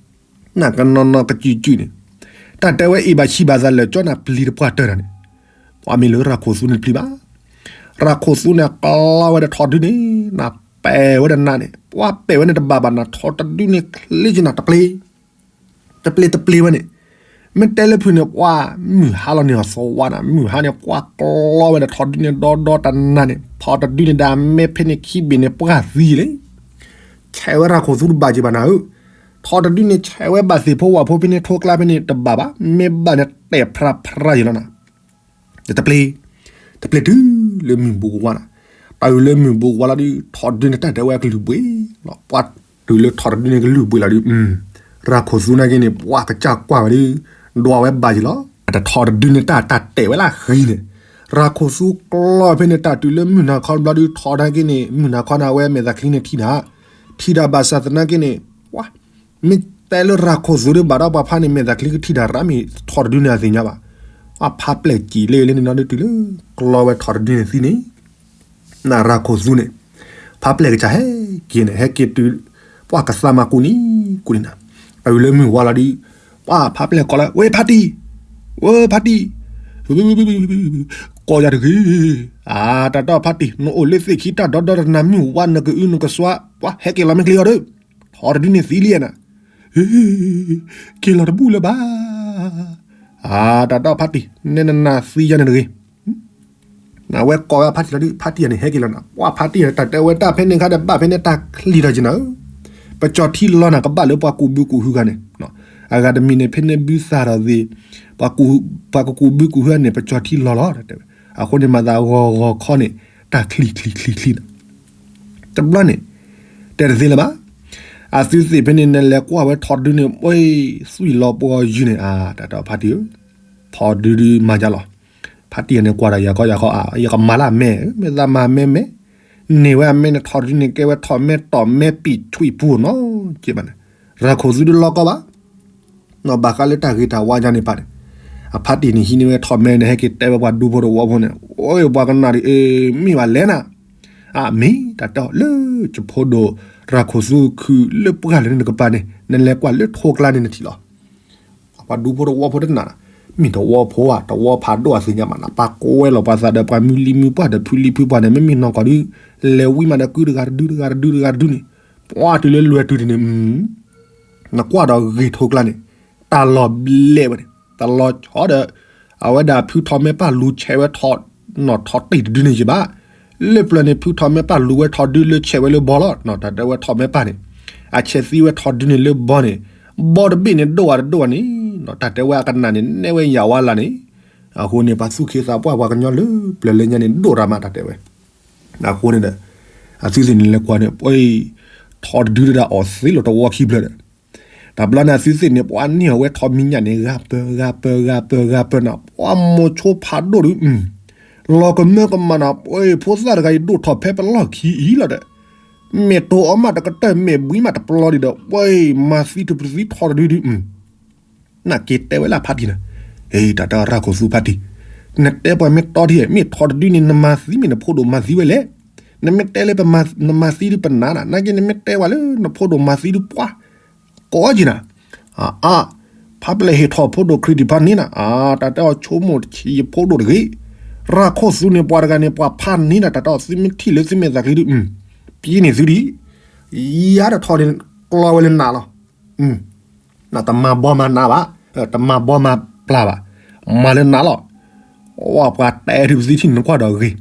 နကနီၤနီၤကစုာ်စုာ်န့ၣ် တၢ်တဲဝဲအ့ၣ်ဘၣ်ဆံးဘၣ်သးလၢာ်ကၠီနၤပျံၤတပှၢ်တၢၢ်တၢ်န့ၣ် ပှၤမ့ၢ်လၢရၤခိၣ်သူန့ၣ်တပျံၤဘၣ်. ရၤခိၣ်သူန့ၣ် အကျီဝဲဒီးထီၣ်တဒုန့ၣ် နပဲာ်ဝဲဒီးနၤန့ၣ် ပှၤပဲာ်ဝဲန့ၣ်တဘၣ်ဘၣ်နၤ ထီၣ်တဒုန့ၣ် ချ့က့ၤနၤတပျ့ၤ တပျ့ၤတပျ့ၤဝဲန့ၣ် မ့ၢ်တဲလၢဖုးန့ၣ် ပှၢ်မုၢ်ဟါလီၤန့ၣ်အသဝါနၤ, မုၢ်ဟါန့ၣ် ပှၢ်ကျီဝဲဒီးထီတဒုန့ၣ်ဒီဒီတနၤန့ၣ်, ထီတဒုန့ၣ်ဒီးအမဲာ်ဖဲန့ၣ်ခံဘ့ၣ်န့ၣ် ပှၢ်သံလံ. ဆဲးဝဲရၤခိၣ်သူတဘၣ်က့ၤဘၣ်နၤဧၢ, ထီတဒုန့ၣ် ဆဲးဝဲဘၣ်သ့ၣ်ဖိဝၣ်ဖိဖဲန့ၣ် ထိကျါဖဲန့ၣ်တဘၣ်ဘၣ်, မ့ၢ်ဘၣ်န့ၣ်တဲာ်ဖြးဖြးယံၤလီၤနၤ. တပျ့ၤ, တပျ့ၤတုၤလၢမုၢ်ဘူးကဝါနၤ, တုၤလၢမုၢ်ဘူးကဝါလီၤဒုး ထီတဒုန့ၣ် တၢ်တဲဝဲအကလုၢ်ဘှ့ၣ်လီၤ, ပှၢ်တုၤလၢထီတဒုန့ၣ်ကလုၢ်ဘှ့ၣ်လီၤဒုး, ရၤခိၣ်သူနာ်က့န့ၣ် ပှၢ်ကစၢ်ကွၢ်ဝဲဒုး ဒွးဝဲဘၣ်ယံၤလီၤ. တထီတဒုန့ၣ် တၢ်တၢ်တဲာ်ဝဲလၢအဃံန့ၣ်, ရၤခိၣ်သူကျီဖဲန့ၣ် တၢ်တုၤလၢမုၢ်နၤခီတဘျီဒုး ထီနာ်က့န့ၣ် မုၢ်နၤခီန့ၣ် အဝဲမဲာ်သးချံန့ၣ်ထံၣ်နၤ, ထံၣ်တၢ်ဘၣ်ဆၣ်သနာ်က့န့ၣ် ပှၢ် မ့ၢ်တဲလၢရၤခိၣ်သူဒုးဘၣ်ဒီးပှၤဖးန့ၣ် မဲာ်သးချံကထံၣ်တၢ်ရၣ်မ့ၢ်ထီတဒုန့ၣ်အသ့ၣ်ညါဘၣ်, အဖးပျဲၢ်ကံာ်လၢလၢန့ၣ်နီၤဒုး တုၤလၢကျီဝဲထီတဒုန့ၣ်သံန့ၣ် နရၤခိၣ်သူန့ၣ် ဖးပျဲၢ်ကစၢ်ဟဲက့ၤန့ၣ် ဟဲက့ၤတုၤ ပှၢ်ကသးမၤကူနံၤကူနံၤနၤ, တုၤလၢမုၢ်ဝါလီၤဒုး ပှၢ်ဖးပျဲၢ်ကိးလၢ ဝဲဖးတံၢ်, ဝဲဖးတံၢ်, ကိးယၤတဂ့ၤ, အတၢ်တီဖးတံၢ် နအိၣ်လၢသ့ၣ်ခံတၢ်ဒီဒီတနၤ မုၢ်ဝါနကအုနကစွါ ပှၢ်ဟဲက့ၤလီၤမ့ၢ်ချ့အီၤဒီး ထီတဒုန့ၣ်သံလံနၤ, က့ၤလီၤတဘူၣ်လၢၤဘၣ်, အတၢ်တီဖးတံၢ် နဲနနၤသံယၤန့ၣ်တဂ့ၤ နဝဲကိးဝဲဖးတံၢ်လီၤဒုး ဖးတံၢ်ယၤန့ၣ် ဟဲက့ၤလီၤနၤ, ပှၢ်ဖးတံၢ်ယၤန့ၣ် တၢ်တဲဝဲတၢ်ဖဲန့ၣ်ခါဒီး ဘၣ်ဖဲန့ၣ်တၢ်ချံထီၣ်က့ၤနၤဧၢ, ပကၠီၤထံလီၤနၤ ကဘၣ်လၢပှၤကူးဘုကူးဟုဂၤန့ၣ်, အဂၤတမံၤန့ၣ် ဖဲန့ၣ်ဘုသၣ်ထီၣ်သ့ၣ် ပှၤကူးဘုကူးဟုဂၤန့ၣ် ပကၠီၤထံလီၤလီၤ တဲဝဲ, အဃိန့ၣ် မၤသးဂီၤဂီၤခီန့ၣ် တၢ်ချံချံချံချံနၤ, တဘျီန့ၣ် တဲတသ့လၢၤဘၣ်, အသုသ့ၣ်ဖဲန့ၣ် နလဲၤကွၢ်ဝဲထီတဒုန့ၣ် ပှဲၤသွံၣ်လီၤပှီၢ်ယုၢ်န့ၣ် အတၢ်တီဖးတံၢ်ဧၢ, ထီတဒုဒုးမၤယါလီၤ, ဖးတံၢ်ယၤန့ၣ် ကွၢ်ဒီးယၤခီယၤခီ ယကမၤလၢအမဲာ် မ့ၢ်သးမၤမဲမဲ, န့ၢ်ဝဲအမဲာ်န့ၣ် ထီတဒုန့ၣ် ကဲဝဲထီၣ်မဲတီၢ်မဲပံာ်ထွံၣ်ပူၤနီၤ, က့ဘၣ်န့ၣ် ရၤခိၣ်သူတလီၤကီဘၣ် ဘၣ်ဃးလၢတၢ်ဂ့ၤတၢ်ဝါယါန့ၣ်ပၣ်န့ၣ်, အဖါတံၢ်န့ၣ်ဟံးန့ၢ်ဝဲထီၣ်မဲန့ၣ် ဟဲက့ၤတဲဝဲပှၤဒူဖိတဝီဖိန့ၣ်, အိ ပှၤကနၣ်ဒ်အံၤ မ့ၢ်ဘၣ်လဲၣ်နၤ, အမ့ၢ်တၢ်တဲအီၤလၢ ကဖိဒိၣ် ရၤခိၣ်သူခုၣ်လၢပှၢ်လၢနကပၤန့ၣ် နလဲၤကွၢ်လၢထိကျါန့ၣ်နထံၣ်လီၤ. ပှၤဒူဖိတဝီဖိတနၣ်, မ့ၢ်တဝီဖိဧါ တဝီဖးဒိၣ်အသ့ၣ်ညါမးနၤ, ပှၤကိးဝဲလီၤပှၤသးဒီးပှၤမုၢ်လံမုၢ်ပှၢ်ဒီးဖုလံဖုပှၢ်န့ၣ် မ့မ့ၢ်နီၢ်ကီၢ်ဒုး လဲၤဝံၤမးဒီးကုတဂၤတဒုတဂၤတဒုတဂၤတဒုန့ၣ်, ပှၢ်တုၤလၢလွဲၢ်တုၤတန့ၣ် နကွၢ်ဒီးဂ့ၤထိကျါန့ၣ် တၢ်လီၤဘျဲးဝဲန့ၣ် တလီၤဆီဒီး အဝဲဒၣ်ဖုထီၣ်မဲပၢ်လူၤဆဲးဝဲထီၣ် နီၢ်ထီၣ်တ့ၢ်တဒုန့ၣ်ယံၤဘၣ်. လၢပျၢၤန့ၣ် ဖုထီၣ်မဲပၢ်လူၤဝဲထီၣ်ဒုလၢဆဲးဝဲလၢဘီလီၤ. တၢ်တဲဝဲထီၣ်မဲပၢ်န့ၣ် အဆဲးသံဝဲထီၣ်ဒုန့ၣ်လၢဘီန့ၣ် ဘီတဘ့ၣ်န့ၣ်ဒိၣ်ဝဲတဒိၣ်ဝဲန့ၣ် တၢ်တဲဝဲအကနၣ်န့ၣ် နဲဝဲယၤဝါလၢ်န့ၣ် အဃိန့ၣ် ပှၤသူၣ်က့သးပှၢ်ပှၤကညီလၢပျၢၤလၢညါန့ၣ် ဒိၣ်ရၤမးတၢ်တဲဝဲ အဃိန့ၣ်ဒီး အသုသ့ၣ်န့ၣ်လဲၤကွၢ်န့ၣ် ပှဲၤ ထီၣ်တဒုဒၣ်အီၣ်သ့လီၤတဝီခံဖျၢၣ်ဒီး တဘျီန့ၣ်အသုသ့ၣ်န့ၣ် ပှၤန့ၢ်အီၤဝဲထီၣ်မံၤညၣ်န့ၣ် ဂၤပၢၤ ဂၤပၢၤ ဂၤပၢၤ ဂၤပၢၤနၤ ပှၤမိၤဆိဖးဒိၣ်ဒုး လီၤကမၢကမၣ်နၤ ပှဲၤ ဖိသၣ်တဂၤအံၤဒိၣ်ထီၣ်ဖဲပလီၢ်ခံအံၤလီၤဒီး မဲာ်တိၤအီၤမးတကတၢၢ် မဲာ်ဘှံးမးတပျီဒံးဒီး ပှဲၤ မၤသံတပသံထီၣ်တဒုဒုး နက့ၤတဲဝဲလၢဖါတံၢ်နၤ, တၢ်တဲရၤခိၣ်သူဖါတံၢ်, နတဲပှၤမ့ၢ်တီထံၣ် မ့ၢ်ထီၣ်တဒုန့ၣ် နမၤသံမ့ၢ်နဖိဒိၣ်မၤသံဝဲလဲၣ်, နမ့ၢ်တဲလၢပမၤ နမၤသံဒုးပနၢ်နၤ နာ်က့နမ့ၢ်တဲဝဲလၢနဖိဒိၣ်မၤသံဒုးပှၤ ကိးက့ၤနၤ, အါအါ, ဖါပျဲၢ်ဟ့ၣ်ထီၣ်ဖိဒိၣ်ခရံာ်ဒံးဖါန့ၣ်နၤ, အါ တၢ်တဲအီၤဆိကမိၣ်တဆံးယဖိဒိၣ်တဂ့ၤ, ရၤခိၣ်သူန့ၣ်ပှၤတဂၤန့ၣ် ပှၤဖးန့ၣ်နၤ တၢ်တဲအီၤသုမ့ၢ်ထံၣ်လၢသုမဲာ်သးချံဒုး ပံၤန့ၢ်သုဒံး, ယၤတထီၣ်န့ၣ် ကျီဝဲလၢနးလီၤ. နတမၤဘီမၤနးဘၣ်, တမၤဘီမၤပျၢ်ဘၣ်, မၤလၢနးလီၤ. ဝဲပှၤတဲဒုးပသံထံၣ်နကွၢ်ဒီးဂ့ၤ,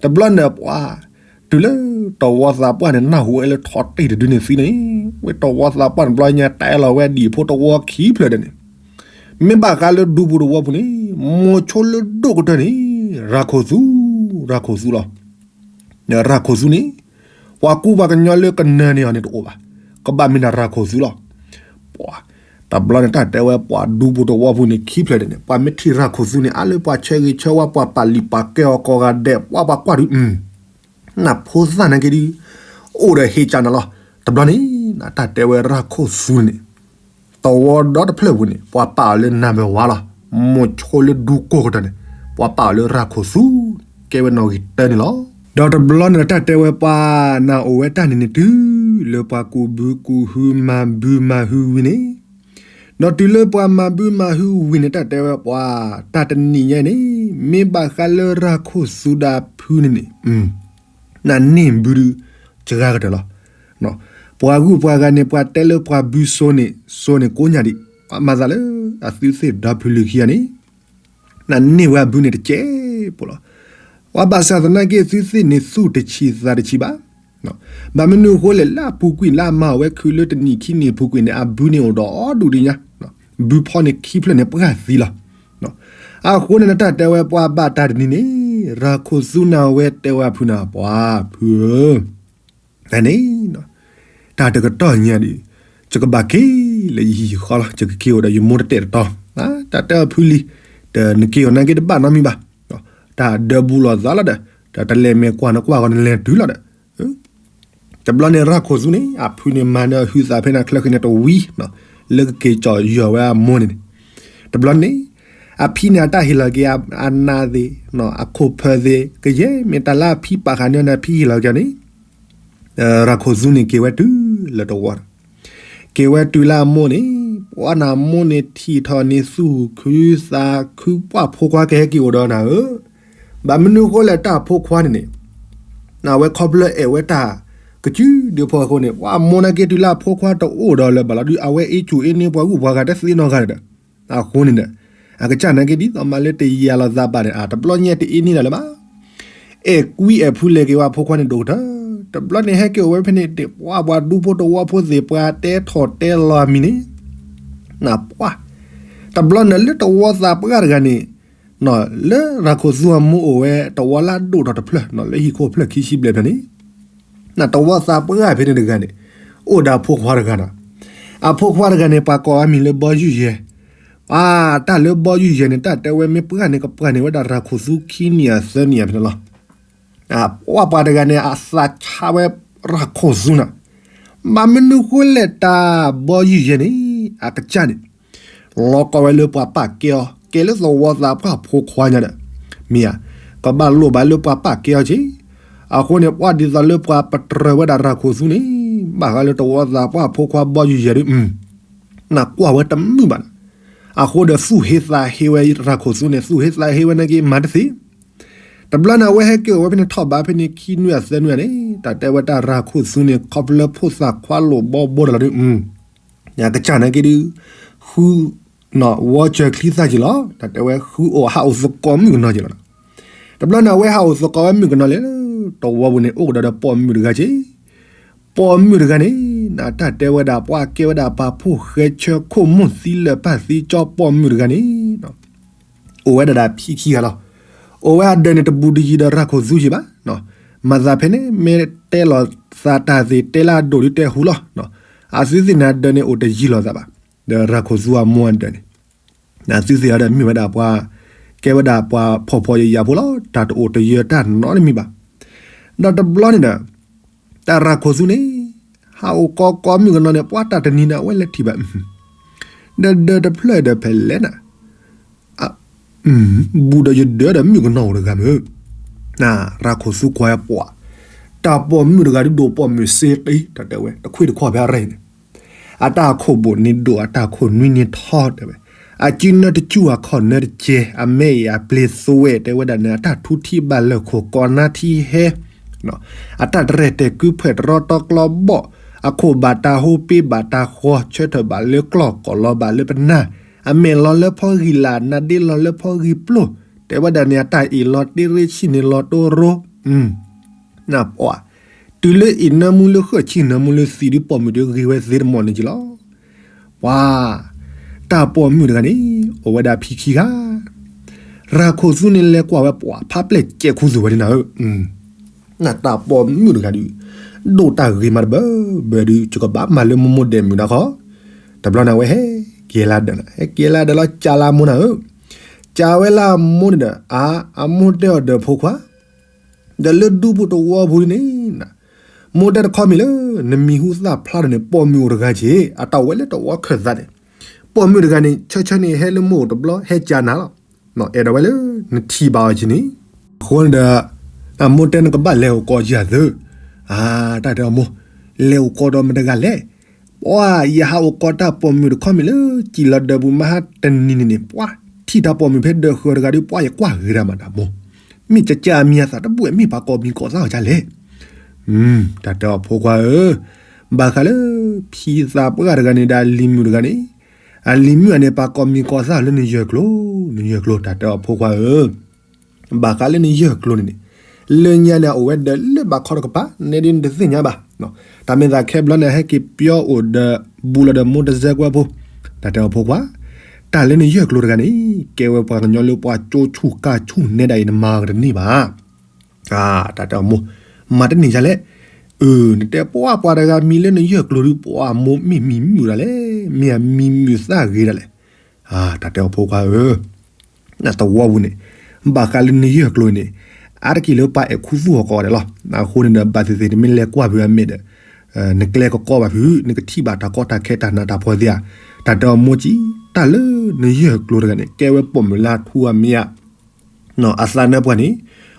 တဘျီန့ၣ်ပှၤ တုၤလၢတဝီသးပှၢ်န့ၣ် နၢ်ဟူဝဲလၢထီၣ်တ့ၢ်တဒုန့ၣ်သံန့ၣ်, ဝဲတဝီသးပှၢ်န့ၣ်ဘျီညါတဲလီၤဝဲဒံၣ်ဖိတဝီခံဖျၢၣ်ဒီးန့ၣ်, မ့ၢ်ဘၣ်ဃးလၢဒူပူၤတဝီပူၤန့ၣ်, မိၤဆိလၢဒိၣ်ကတၢၢ်န့ၣ်, ရၤခိၣ်သူ, ရၤခိၣ်သူလီၤ. ဒီးရၤခိၣ်သူန့ၣ်, ပှၤကူပှၤကညီလၢကနၢၤန့ၢ်အီၤန့ၣ်တအိၣ်ဘၣ်, ကဘၣ်မ့ၢ်ဒၣ်ရၤခိၣ်သူလီၤ. ပှၤ, တဘျီန့ၣ်တၢ်တဲဝဲပှၤဒူပူၤတဝီပူၤန့ၣ်ခံဖျၢၣ်ဒဲးန့ၣ် ပှၤမ့ၢ်ထံၣ်ရၤခိၣ်သူန့ၣ် အါလၢပှၤဆၢဂ့ၤဆၢဝါ ပှၤပာ်လုၢ်ပာ်ကဲအီၤကိးဂၤဒဲး ပှၤပှၤကွၢ်ဒုး နဖိသၣ်နာ်က့ဒုး အိၣ်ဒီးဟ့ၣ်ကၢ်နၤလီၤ. တဘျီန့ၣ် တၢ်တဲဝဲရၤခိၣ်သူန့ၣ် တဝီဒီတဖျၢၣ်ပူၤန့ၣ် ပှၤပာ်အီၤလၢနၢ်မ့ၢ်ဝါလီၤ. မိၤဆိလၢဒူကိၢ်ကတၢၢ်န့ၣ် ပှၤပာ်အီၤလၢရၤခိၣ်သူ, ကဲဝဲနီၣ်ဂံၢ်တၢန့ၣ်လီၤ. ဒီးတဘျီန့ၣ်တၢ်တဲဝဲပှၤနၢ်အိၣ်ဝဲတၢ်န့ၣ်န့ၣ် တုၤလၢပှၤကူးဘုကူးဟုမၤဘုမၤဟုဝံၤန့ၣ်, ဒီးတုၤလၢပှၤမၤဘုမၤဟုဝံၤန့ၣ် တၢ်တဲဝဲပှၤ တၢ်တနံၤညါန့ၣ် မ့ၢ်ဘၣ်ဃးလၢရၤခိၣ်သူဒီးဖုန့ၣ်န့ၣ် နန့ၢ်ဘုဒုး စှၤကတၢၢ်လီၤ. ပှၤဂုၤပှၤဂၤန့ၣ် ပှၤတဲလၢပှၤဘုစိန့ၣ် စိန့ၣ်ကိးညါဒံး, မၤသးလၢအသုးသ့ၣ်ဒီဖုလံၤခံဂၤန့ၣ် န့ၢ်ဝဲအဘုန့ၣ်တစဲးဖိလီၤ. ပှၤဘၣ်ဆၣ်သနာ်က့ သုးသ့ၣ်န့ၣ်သူၣ်တဆံးသးတဆံးဘၣ်. ဘၣ်မနုၤအဃိလဲၣ် လၢအပူၤကွံာ်လၢအမၤအီၤဝဲခုလၢတနံၣ်ခံနံၣ်အပူၤကွံာ်န့ၣ် အဘုန့ၣ်အိၣ်ဒီးအီၤဒူၣ်ဒံးညါ, ဘုဖီန့ၣ်ခံဖျၢၣ်န့ၣ်ပှၢ်သံလီၤ. အဃိန့ၣ် တၢ်တဲဝဲပှၤဘၣ်တၢ်တနံၤန့ၣ် ရၤခိၣ်သူနၤဝဲတဲဝဲအဖုန့ၣ် ပှၤဖုဧၢ န့ၣ် တၢ်တကတီၢ်ညါဒီး ယကဘၣ်က့ၤလၢယဟံၣ်ယဃီလီၤ, ယကက့ၤအိၣ်ဒီးယမိၢ်တတဲာ်တတီၤ, တၢ်တဲအီၤဖုလံၤ, ဒီးနက့ၤအိၣ်နာ်က့တဘၣ်နီတမံၤဘၣ်, တၢ်ဒၢဘူးလိာ်သးလီၤဒီး တၢ်တလဲၤမဲာ်ကွၢ်နကွၢ်ဃီနလဲၤတုၤလီၤဒီး တဘျီန့ၣ် ရၤခိၣ်သူန့ၣ် အဖုန့ၣ်မၤန့ၢ်အီၤဟုသးဖဲန့ၣ်ချၢဃံန့ၣ်တဝံၤ, လၢကက့ၤကၠီၣ်ယီၤဝဲအမိၢ်န့ၣ်န့ၣ်, တဘျီန့ၣ် အဖံန့ၣ်အတၢ်ဟ့ၣ်လီၤက့ၤအနးသ့ၣ် အခိၣ်ဖၢသ့ၣ် ကယဲၢ်မ့ၢ်တၢ်လၢအဖံပာ်ဃာ်န့ၢ်န့ၣ် အဖံဟ့ၣ်လီၤက့ၤန့ၣ် ရၤခိၣ်သူန့ၣ်က့ၤဝဲတုၤလၢတဝီန့ၣ်, က့ၤဝဲတုၤလၢအမိၢ်န့ၣ် ပှၤနမိၢ်န့ၣ်ထံၣ်ထီၣ်န့ၣ်သူၣ်ခုသးခု ပှၤဖိခွါကဟဲက့ၤအိၣ်ဒီးနၤဧၢ, ဘၣ်မနုၤဃိလဲၣ်တၢ်ဖိခွါန့ၣ်န့ၣ် အဝဲခီဖျိအဲၣ်ဝဲတၢ်ကစုဒုးဖိအဃိန့ၣ် ပှၤမိၢ်နာ်က့တုၤလၢအဖိခွါတအိၣ်ဒီးလၢၤဘၣ်လီၤဒုး အဝဲအ့ၣ်ကူၣ်အ့ၣ်န့ၢ်ပှၤဂုၤပှၤဂၤတသ့နီတဂၤဒီး အဃိန့ၣ်ဒီး အကစၢ်နာ်က့ဒ်သိးမးလၢတယာ်လိာ်သးဘၣ်န့ၣ် တဘျီညါတအ့ၣ်န့ၢ်ဒၣ်လၢၤဘၣ်, အဲၣ်ကွံအဲၣ်ဖုလဲၤက့ၤဝဲအဖိခွါန့ၣ်ဒိၣ်ကတၢၢ်, တဘျီန့ၣ်ဟဲက့ၤအိၣ်ဝဲဖဲန့ၣ် ပှၤပှၤဒူဖိတဝီဖိသ့ၣ်ပှၤတဲထီၣ်တဲလီၤအမံၤန့ၣ် နပှၢ်, တဘျီန့ၣ်လၢတဝီသးပှၢ်တဂၤန့ၣ် လၢရၤခိၣ်သူအမိၢ်အိၣ်ဝဲတဝီလၢအဒိၣ်ထီၣ်တဖျၢၣ် လၢဟံၣ်ခိၣ်ဖျၢၣ်ခံဆံဘျဲၣ်ဖျၢၣ်န့ၣ် တဝီသးပှၢ်ဖဲန့ၣ်တဂၤန့ၣ် အိၣ်ဒီးအဖိခွါတဂၤဒီး အဖိခွါတဂၤန့ၣ် ပှၤကိးအမံၤလၢဘီယုၢ်ယဲၢ်, အတၢ်လၢဘီယုၢ်ယဲၢ်န့ၣ် တၢ်တဲဝဲမ့ၢ်ပှၢ်န့ၣ် ကပှၢ်န့ၢ်ဝဲဒၣ်ရၤခိၣ်သူခံနံၣ်အသၢနံၣ်အဖဲန့ၣ်လီၤ. ပှၤပှၤတဂၤန့ၣ် အသးဆါဝဲရၤခိၣ်သူနၤ, ဘၣ်မနုၤဃိလဲၣ်တၢ်ဘီယုၢ်ယဲၢ်န့ၣ် အကစၢ်န့ၣ် လီၤကီဝဲလၢပှၤပာ်ကဲအီၤ ကဲလၢသဝီသးပှၢ်ဖိခွါညါဒီး မ့ၢ်ဧါ, ကဘၣ်လိၣ်ဘၣ်လၢပှၤပာ်ကဲအီၤက့ၤ, အဃိန့ၣ် ပှၤဒ်သိးလၢပှၤပတြၢၤဝဲဒၣ်ရၤခိၣ်သူန့ၣ် ဘၣ်ဃးလၢတဝီသးပှၢ်ဖိခွါဘီယုၢ်ယဲၢ်ဒီး နကွၢ်ဝဲတမုာ်ဘၣ်နီၤ, အဃိဒီးသူၣ်ဟ့သးဟ့ဝဲရၤခိၣ်သူန့ၣ် သူၣ်ဟ့သးဟ့ဝဲနာ်က့ မၤတသ့, တဘျီန့ၣ် အဝဲဟဲက့ၤအိၣ်ဝဲဖဲန့ၣ် ထီၣ်ဘးဖဲန့ၣ်ခံနွံအသၢနွံန့ၣ် တၢ်တဲဝဲတၢ်ရၤခိၣ်သူန့ၣ် ခီဖျိလၢဖိသၣ်ခွါလိာ်ဘီဘိဒီးလီၤဒုး အကစၢ်နာ်က့ဒုး ဃု ဝီစၢၤချံသၣ်က့ၤလီၤ, တၢ်တဲဝဲဃုအိၣ်ဟးအိၣ်သကိးမုၣ်ကနီၤက့ၤလီၤ. တဘျီန့ၣ် အဝဲဟးအိၣ်သကိးဝဲမုၣ်ကနီၤလဲၣ်, တဝီပူၤန့ၣ် အိၣ်ကဒီးဒီးပိာ်မုၣ်တဂၤက့ၤ, ပိာ်မုၣ်တဂၤန့ၣ် တၢ်တဲဝဲဒၣ်ပှၤကဲဝဲဒၣ်ပာ်ဖှိၣ်ဃဲဆၢခိၣ်မိၢ်သံလၢာ်ပၢ်သံကၠီ ပိာ်မုၣ်တဂၤန့ၣ် အိၣ်ဝဲဒၣ်ဒီးဖံခံဂၤလီၤ. အိၣ်ဝဲအဒၢးန့ၣ် တဘူးတယံၤဒီးရၤခိၣ်သူက့ၤဘၣ်, မၤသးဖဲန့ၣ် မ့ၢ်တဲလိာ်သးတၢ်သ့ၣ် တဲလၢအဒိၣ်ဒုးတဲဟူလီၤ. အသုသ့ၣ်န့ၣ် အဒၢးန့ၣ်အိၣ်တယံၤလိာ်သးဘၣ်, ဒီးရၤခိၣ်သူအမိၢ်အဒၢးန့ၣ် အသုသ့ၣ်အဒၢးမ့ၢ်ဝဲဒၣ်ပှၤ ကဲဝဲဒၣ်ပှၤဖှီၣ်ဖှီၣ်ယာ်ယာ်ဖိလီၤ, တၢ်တအိၣ်တယၢၤတၢ်နီတမံၤဘၣ်. ဒီးတဘျီန့ၣ်ဒီး တၢ်ရၤခိၣ်သူန့ၣ် ဟးအိၣ်ကီကီမုၣ်ကနီၤန့ၣ် ပှၤတၢ်တနံၤန့ၣ် အဝဲလဲၤထံၣ်ဘၣ် ဒီးဒၢးတဖျၢၣ်ဒီးဖဲလဲၣ်နၤ ဘူးဒီးယဒၢးဒီးမုၣ်ကနီၤအိၣ်တဂၤမ့ၢ်, ရၤခိၣ်သူကွၢ်ပှၤ တၢ်ပိာ်မုၣ်တဂၤဒုးဒိၣ်ပိာ်မုၣ်စ့တ့ တၢ်တဲဝဲ တခွံၣ်တခီၣ်ဖဲအရၢၢ်န့ၣ်, အတၢ်အခိၣ်ဘိၣ်န့ၣ်ဒိၣ် အတၢ်ခိၣ်နွံန့ၣ်ထီတဲဝဲ, အစုနၢတစူၢ်အခီၣ်နၢတကဲ အမဲအံၤအပျ့ၤသွဲၣ်တဲဝဲဒၣ်န့ၣ် အတၢ်ထူထံဘၣ်လၢာ်ခိၣ်ကီးနါထံဟဲ အတၢ်တရဲၣ်တဲာ်ကုဖှဲၣ်တရီတီကျီဘီၣ်, အခိၣ်ဘၣ်တၢ်ဟိပ့ဘၣ်တၢ်ဃီ ဆၢထၢၣ်ဘၣ်လၢကျီၢ်ကီၢ်လီၤဘၣ်လၢပနၢ်, အမဲာ်လီၤလၢဖီဂံၢ်လၢ် နါဒ့လီၤလၢဖီဂံၢ်ပျိၢ်, တဲဝဲဒၣ်န့ၣ် အတၢ်အ့ၣ်လီၤတ့ရ့ဆံၣ်န့ၣ်လီၤတိရိ, နပှၢ်, တုၤလၢအ့ၣ်နၢမူလၢဃၢၣ်ဆံၣ်နၢမူလၢသံးဒုးပိာ်မုၣ်ဒုးဂ့ၤဝဲသ့တမီၢ်န့ၣ်က့ၤလီၤ. ပှၤ တၢ်ပိာ်မုၣ်တဂၤန့ၣ် အိၣ်ဝဲဒၣ်ဖံခံဂၤ, ရၤခိၣ်သူန့ၣ်လဲၤကွၢ်ဝဲပှၤဖးပျဲၢ်ကဲးခူသူၣ်ဝဲဒၣ်နၤဧၢ, တၢ်ပိာ်မုၣ်တဂၤဒုး ဒိၣ်တၢ်ဂ့ၤမးတဘၢဘၢဒုး ယကဘၣ်မၤလၢမိၢ်မိၢ်ဒဲးမုၣ်ဒၣ်ခီ, တဘျီန့ၣ် အဝဲဟဲက့ၤလၢဒၢးလီၤ ဟဲက့ၤလၢဒၢးလီၤ ကးလၢအမိၢ်နၤဧၢ, ကးဝဲလၢအမိၢ်န့ၣ်ဒီး အါ အမိၢ်တဲအီၤဒီးဖိခွါ ဒီးလၢဒူပူၤတဝီပူၤန့ၣ် မိၢ်တဲတခီမ့ၢ်လၢ နမံၤဟူသၣ်ဖျါထီၣ်န့ၣ် ပိာ်မုၣ်အိၣ်တဂၤက့ၤ အတၢ်ဝဲလၢတဝီခၢၣ်သးန့ၣ်, ပိာ်မုၣ်တဂၤန့ၣ် ဆၢဆၢန့ၣ်ဟဲလၢမိၢ်အိၣ်တဘျီ ဟဲကးနၤလီၤ, အဲၣ်ဒိးဝဲလၢ နထံၣ်ဘၣ်အီၤက့ၤန့ၣ်, အဃိန့ၣ်ဒီး အမိၢ်တဲနကဘၣ်လဲၤအိၣ်ကိးယၤသၢ, အါ တၢ်တဲအမိၢ်, လဲၤအိၣ်ကိးဒီးမတၤတဂၤလဲၣ် ပှၤ ယဟးအိၣ်ကိးတၢ်ပိာ်မုၣ်တခီမ့ၢ်လၢ စံၣ်လီၤဒၢးပူၤမဟါတနံၤန့ၣ်န့ၣ် ပှၤ ထံၣ်တၢ်ပိာ်မုၣ်ဖဲဒၢးဃၢၤတဂၤဒီး ပှၤယကွၢ်ဂ့ၤဒၣ်မးတၢ်မိၢ်, မ့ၢ်ကကးအမံၤအသးတဘူၣ်ဝဲ မ့ၢ်ပှၤကိးမံၤကိးသးအီၤဒ်လဲၣ်, တၢ်တဲအီၤဖိခွါဧၢ, ဘၣ်ဃးလၢ ဖံသးပှၢ်တဂၤန့ၣ်ဒီးလံၤမုၣ်တဂၤန့ၣ်, အလံၤမုၣ်အန့ၣ် ပှၤကိးမံၤကိးသၣ်လၢနယၢၢ်ကျိၤ, နယၢၢ်ကျိၤ တၢ်တဲအီၤဖိခွါဧၢ, ဘၣ်ဃးလၢနယၢၢ်ကျိၤန့ၣ်န့ၣ်, လၢညါန့ၣ် အအိၣ်ဝဲဒၣ်လၢဘၣ်ခီတကပၤ နဲဒ်နတသ့ၣ်ညါဘၣ်. တၢ်မ့ၢ်သးခဲဘျီန့ၣ် ဟဲက့ၤပၠီအိၣ်ဒီး ဘူးလီၤဒီးမိၢ်တစဲကွဲဖိ, တၢ်တဲအီၤဖိခွါ, တၢ်လၢနယၢၢ်ကျိၤတဂၤန့ၣ် ကဲဝဲပှၤကညီလၢပှၤကၠိဆူၣ်ကၢ်ဆူၣ်နဲဒၣ်အံၤ နမၤကတန့ၢ်ဘၣ်. တၢ်တဲအီၤမိၢ်, မၤတန့ၢ်ယၤလဲၣ်. အၢ နတဲပှၤပှၤတဂၤမံၤလၢနယၢၢ်ကျိၤဒုး ပှၤမိၢ်မ့ၢ်မံၤမုာ်ဒၣ်လဲၣ်, မ့ၢ်အမံၤမုာ်သၣ်ဂ့ၤဒၣ်လဲၣ်. တၢ်တဲအီၤဖိခွါဧၢ, နတဝီပူၤန့ၣ်, ဘၣ်ဃးလၢနယၢၢ်ကျိၤန့ၣ်, အါတက့ၢ်လၢပှၤအဲၣ်ခူသူၣ်အီၤကိးဂၤဒဲးလီၤ. အဃိန့ၣ်ဒီး ဘၣ်သ့ၣ်သ့ၣ် နမ့ၢ်လဲၤကွၢ်ဖုးအမဲာ်ဒီး, နကျဲကကီဘၣ်ဖုး, နကထံၣ်ဘၣ်တၢ်ကီတၢ်ခဲတၢ်နးတၢ်ဖှီၣ်သ့ဧါ. တၢ်တဲအီၤမိၢ်ကံ, တၢ်လၢနယၢၢ်ကျိၤတဂၤန့ၣ် ကဲဝဲပိာ်မုၣ်လၢအထူအမံၤဧါ. အသးနၢပှၤန့ၣ်,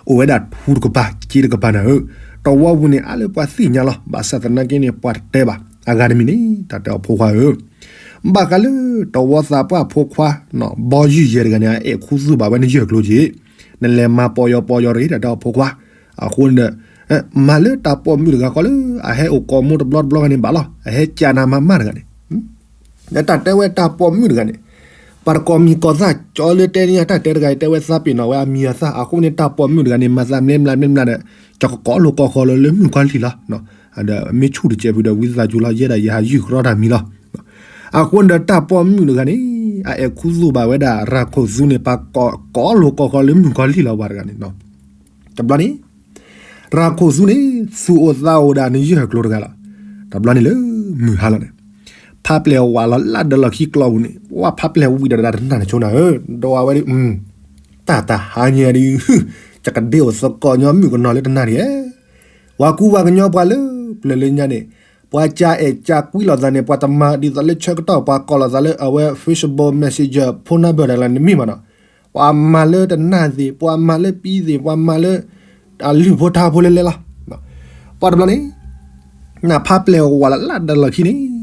အိၣ်ဝဲဒၣ်ထူတကပၤ စ့တကပၤနၤဧၢ, တဝီပူၤန့ၣ် အါလၢပှၤသ့ၣ်ညါလီၤ. ဘၣ်ဆၣ်သနာ်က့န့ၣ် ပှၤတတဲဘၣ်. အဂၤတမံၤန့ၣ် တၢ်တဲအီၤဖိခွါဧၢ, ဘၣ်ဃးလၢတဝီသးပှၢ်ဖိခွါ, ဘီယုၢ်ယဲတဂၤန့ၣ် အအဲၣ်ခူသူၣ်ဘၣ်ဝဲနယၢၢ်ကျိၤက့ၤ, နလဲၤမၤပီယီၤပီယီၤတဂ့ၤ တၢ်တဲအီၤဖိခွါ. အဃိန့ၣ်ဒီး, မၤလၢတၢ်ပိာ်မုၣ်တဂၤဃီလၢ အဟဲအိၣ်ကိးမိၢ်တဘျီတဘျီဂၤန့ၣ်ဘၣ်လီၤ. အဟဲကၢနၤမၤမးတဂၤန့ၣ် တၢ်တဲဝဲတၢ်ပိာ်မုၣ်တဂၤန့ၣ်, ပှၤတကိးမံၤကိးသၣ်ကၠီလၢတဲန့ၢ်တၢ်တဲတဂၤအံၤ တဲဝဲသးပ့ၤနီၣ်ဝဲအမံၤအသၣ်. အဃိန့ၣ် တၢ်ပိာ်မုၣ်တဂၤန့ၣ် မၤသးမနုၤမနုၤမနုၤဒီး, ကကိးလိာ်ကိးဃီလၢလၢမုၣ်ကီၤလံၢ်လီၤ. ဒီးမ့ၢ်ဆူၣ်တစဲးဖုဒီး ဝံသးစူၤလီၤ ယဲဒၣ်ယဟးယုၢ်ကရီတၢ်မံၤလီၤ. အဃိန့ၣ်ဒီးတၢ်ပိာ်မုၣ်တဂၤန့ၣ်, အအဲၣ်ခူသူၣ်ဘၣ်ဝဲဒၣ်ရၤခိၣ်သူန့ၣ် ပှၤကိးလိာ်ကိးဃီလၢမုၣ်ကီၤလံၢ်လီၤ ပှၤတဂၤန့ၣ်. တဘျီန့ၣ်, ရၤခိၣ်သူန့ၣ် သူၣ်အိၣ်သးအိၣ်ဒၣ်နယၢၢ်ကျိၤတဂၤလီၤ. တဘျီန့ၣ်လၢမုၢ်ဟါလီၤန့ၣ်, ဖးပျဲၢ်ဝးလီၤလၢဒၢးလီၢ်ခံကျီပူၤန့ၣ် ပှၤဖးပျဲၢ်ဝံၤဒီးဒၣ်တနၢ်တဆိနၤဧၢ, ဒီးအဝဲဒၣ်, တၢ်တဟါညါဒုး, ယကဒ့အိၣ်သကိးညီမုၣ်ကနီၤလၢတနၢ်ဒံးဧါ. ပှၤကူပှၤကညီပှၤလၢပျၢၤလၢညါန့ၣ်, ပှၤကၢအဲၣ်ကၢကွံလိာ်သးန့ၣ် ပှၤတမၤဒ်သိးလၢဆၢကတီၢ် ပှၤကိးလိာ်သးလၢအဝဲ Facebook Messenger ဖိနၢ်ဘၢၣ်တဂၤန့ၣ်မ့ၢ်မးနီၤ, ပှၤမၤလၢတနၢ်သ့ၣ်, ပှၤမၤလၢပံသ့ၣ်, ပှၤမၤလၢ အလုၢ်ဖိထါဖိလၢလဲၤလီၤ. ပှၤတဘျီန့ၣ်, နဖးပျဲၢ်ဝးလီၤလၢဒၢးလီၢ်ခံန့ၣ်, ဆ့ၣ်နီၤ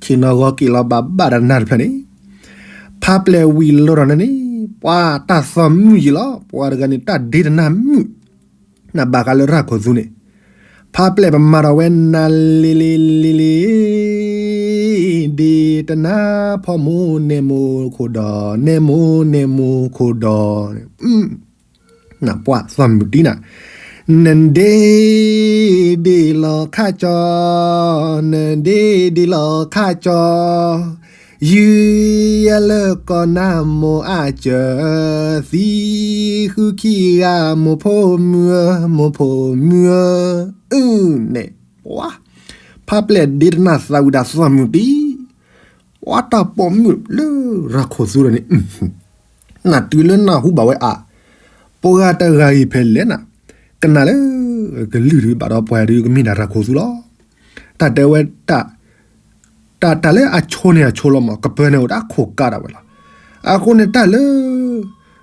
ဂီၤက့ၤလီၤဘၣ်ဘၣ်ဒီးနၢ်တဖျၢၣ်န့ၣ်, ဖးပျဲၢ်ဝံၤလီၤဒီးန့ၣ်, ပှၤတၢ်သီၣ်မုၢ်ယံာ်လီၤ. ပှၤတဂၤန့ၣ် တၢ်ဒ့တနၢ်မုာ်, နဘၣ်ဃးလၢရၤခိၣ်သူန့ၣ်, ဖးပျဲၢ်ပမၤဒီးဝဲနၤလ့လ့လ့လ့ ဒ့တနၢ်ဖီမိၢ်နဲမိၢ်ခိၣ်ဒီး, နဲမိၢ်နဲမိၢ်ခိၣ်ဒီး, နပှၤသီၣ်မုၢ်တံၢ်နၤ, နဒ့ဒ့လီၤခါကၠီ, နဒ့ဒ့လီၤခါကၠီ, ယုၢ်ယဲလၢကီၢ်နၢ်မိၢ်အစၢၤ, သံဃုခံဂၤမိၢ်ဖိမုၣ်ဧၢ, မိၢ်ဖိမုၣ်ဧၢ, အုန့ၣ်, ပှၤ, ဖးပျဲၢ်ဒ့တနၢ်သးဝံၤဒီးသီၣ်မုၢ်တံၢ်, ပှၤတၢ်ပိာ်မုၣ်လၢရၤခိၣ်သူဒီးန့ၣ်, နတုၤလၢနၢ်ဟူဘၣ်ဝဲအါ, ပှၤတဂၤအံၤဖဲလဲၣ်နၤ, ကနၣ်လၢ ကလုၢ်ဒုးဘၣ်ဒီးပှၤဒုးကမ့ၢ်ဒၣ်ရၤခိၣ်သူလီၤ. တၢ်တဲဝဲ တၢ်, တၢ်လၢအဆိန့ၣ်အဆိလီၤမး ကပၢၤန့ၣ်အိၣ်ဒၣ်ခိၣ်ကါဒၣ်ဝဲလီၤ. အဃိန့ၣ်တၢ်လၢ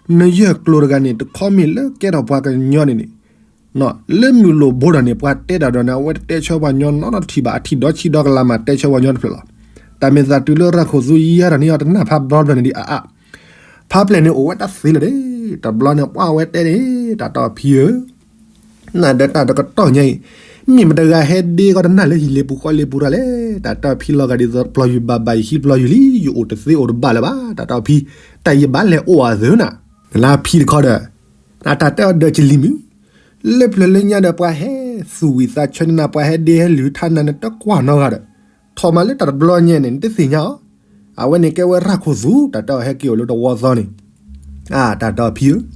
နယၢၢ်ကျိၤတဂၤန့ၣ် တခီမ့ၢ်လၢကဲထီၣ်ပှၤကညီန့ၣ်န့ၣ်, လၢမုၢ်လိၣ်ဘိဒီးန့ၣ် ပှၤတဲတၢ်ဒီးန့ၣ် အဝဲတတဲဆၢပှၤညီနီတထံၣ်ဘၣ်, အထံၣ်ဒီဆံဒီကလးမးတဲဆၢပှၤညီတဖျၢၣ်လီၤ. တၢ်မ့ၢ်သးတုၤလၢရၤခိၣ်သူယဲၢ်ဒီးန့ၣ် အတနၢ်ဖးဘျီတဖျၢၣ်န့ၣ်ဒ်အါအါ, ဖးပျဲၢ်န့ၣ်အိၣ်ဝဲတၢ်သ့လၢၤဒၣ်, တဘျီန့ၣ် ပှၤဝဲတဲန့ၣ် တၢ်တဲအီၤဖံဧၢ နဒၢတၢ်တကတီၢ်ညါအံၤ, မ့ၢ်မတဂၤဟဲဒ့ကီးတနၢ်လၢဟံၣ်လ့ပူၤဃီလ့ပူၤတၢ်လဲၣ်, တၢ်တဲအီၤဖံလီၤဂာ်ဒ်သိးပျီယုၢ်ဘၣ်ဘၣ်ယဟံးပျီယုၢ်လံ, ယအိၣ်တသ့အိၣ်တဘၣ်လၢၤဘၣ်, တၢ်တဲအီၤဖံ, တၢ်ယဘၣ်လဲၤအိၣ်အသးနၤ, နလၢဖံတခီဒီး, နတၢ်တဲအီၤဒၢးကလံၤမုၢ်, လၢပျၢၤလၢညါဒီးပှၤဟဲသူၣ်ဝံၣ်သးဆၢနၤ ပှၤဟဲဒ့ဟဲလုၢ်ထါနၤ နတကွၢ်နီတဂၤဒီး, ထီၣ်မးလၢတၢ်တဘျီညါန့ၣ် နတသ့ၣ်ညါအီၤ, အဝဲန့ၣ်ကဲဝဲရၤခိၣ်သူ, တၢ်တဲအီၤဟဲက့ၤအိၣ်လၢတဝီသီန့ၣ် အၢ် တၢ်တဲအီၤဖံဧၢ,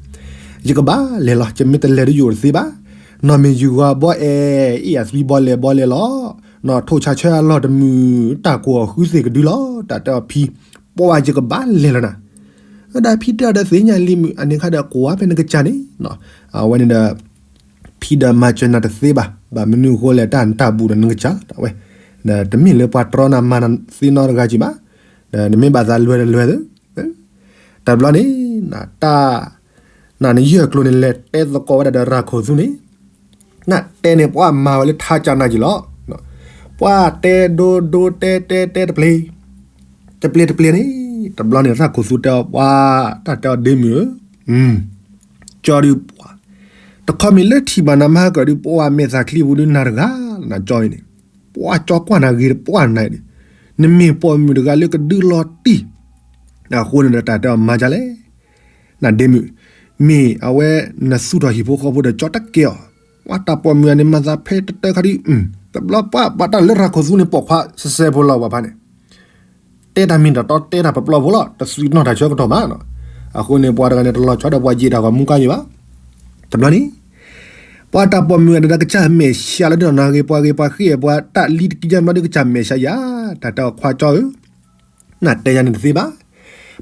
ယကဘၣ်လဲၤလီၤ, ယမ့ၢ်တလဲၤဒီးယအိၣ်တသ့ဘၣ်, နီၢ်မ့ၢ်ယုၢ်ဂီၤဘီအဲၣ် အ့ၣ်အသွံဘီလဲၤဘီလဲၤလီၤ, နီၢ်ထိၣ်ဆါဆၢအလီၢ်တမုာ် တၢ်ကိၢ်အီၤဃုသ့ၣ်ကဒုလီၤ, တၢ်တဲအီၤဖံ, ပှၤယကဘၣ်လဲၤလီၤနၤ, ဝဲဒၣ်ဖံတဲအီၤဒီးသ့ၣ်ညါလံမုၢ် အန့ၣ်ခါဒီးကိးဝဲဖဲနကစၢ်န့ၣ်, အဝဲန့ၣ်ဒီး ဖံဒီးမၤစၢၤနၤတသ့ဘၣ်, ဘၣ်မနုၤအဃိလဲၣ် တၢ်နတၢ်ဘူၣ်ဒီးနကစၢ်လီၤ တၢ်ဝဲ, ဒီးတမ့ၢ်လၢပှၤတြီနၤမၤနၤသ့နီတဂၤကံဘၣ်, ဒီးနမ့ၢ်ဘၣ်သးလွဲၤဒီးလွဲၤသ့, တဘျီန့ၣ်, တၢ်, နယၢၢ်ကျိၤန့ၣ် လဲၤတဲသကိးဝဲဒၣ်ဒီးရၤခိၣ်သူန့ၣ်, နတဲန့ၣ် ပှၤမၤဝဲလၢထါကၢ်နၢ်ကံလီၤ, ပှၤတဲဒိဒိတဲတဲတဲတပျ့ၤ, တပျ့ၤတပျ့ၤန့ၣ်, တဘျီန့ၣ် ရၤခိၣ်သူတဲအီၤပှၤ, တၢ်တဲအီၤဒ့မုၢ်ဧၢ, ကၠီဒုးပှၤ, တခီမ့ၢ်လၢထံၣ်ဘၣ်နၤမၤကၢၣ်ဒုး ပှၤမဲာ်သၣ်ချံပူၤဒုးနၤတဂၤ, နကၠီအံၤန့ၣ်, ပှၤကၠီကွၢ်နၤဂ့ၤတပှၢ်နၤအံၤန့ၣ်, နမ့ၢ်ပိာ်မုၣ်တဂၤလၢကဒုးလီၤတံၢ် အဃိန့ၣ်ဒီးတၢ်တဲအီၤမၤဒ်လဲၣ်, နဒ့မုၣ်, မ့ၢ်အဝဲနသူၣ်ထီၣ်ဟံၣ်ဖိဃီဖိဒီးကၠီတကဲအီၤ, ပှၤတၢ်ပိာ်မုၣ်အန့ၣ် မၤသးဖဲတတၢခါဒုး, တဘျီပှၤပှၤတၢ်လၢရၤခိၣ်သူန့ၣ် ပိာ်ခွါစဲစဲဖိလီၤ ပှၤဖါန့ၣ် တဲတၢ်မ့ၢ်တၢ်တီ တဲတၢ်ပပျီဖိလီၤ, တသ့ၣ်နီၣ်တၢ်ဆၢကတီၢ်ဘၣ်နီၤ. အဃိန့ၣ် ပှၤတဂၤန့ၣ် တလီၤဆီဒီးပှၤယံာ်တၢ်ဂီၤမူကါယံာ်ဘၣ်. တဘျီန့ၣ် ပှၤတၢ်ပိာ်မုၣ်အတဒၣ်ကစၢ်မဲာ်ဆှးလၢဒ်နီၢ်ဂ့ၤ ပှၤဂ့ၤပှၤဃ့ၢ်ပှၤတၢ်လံတကံၢ်မီဒုးကစၢ်မဲာ်ဆှးယၤ, တၢ်တဲအီၤခွါကၠီဧၢ နတဲယၤန့ၣ်တသ့ဘၣ်.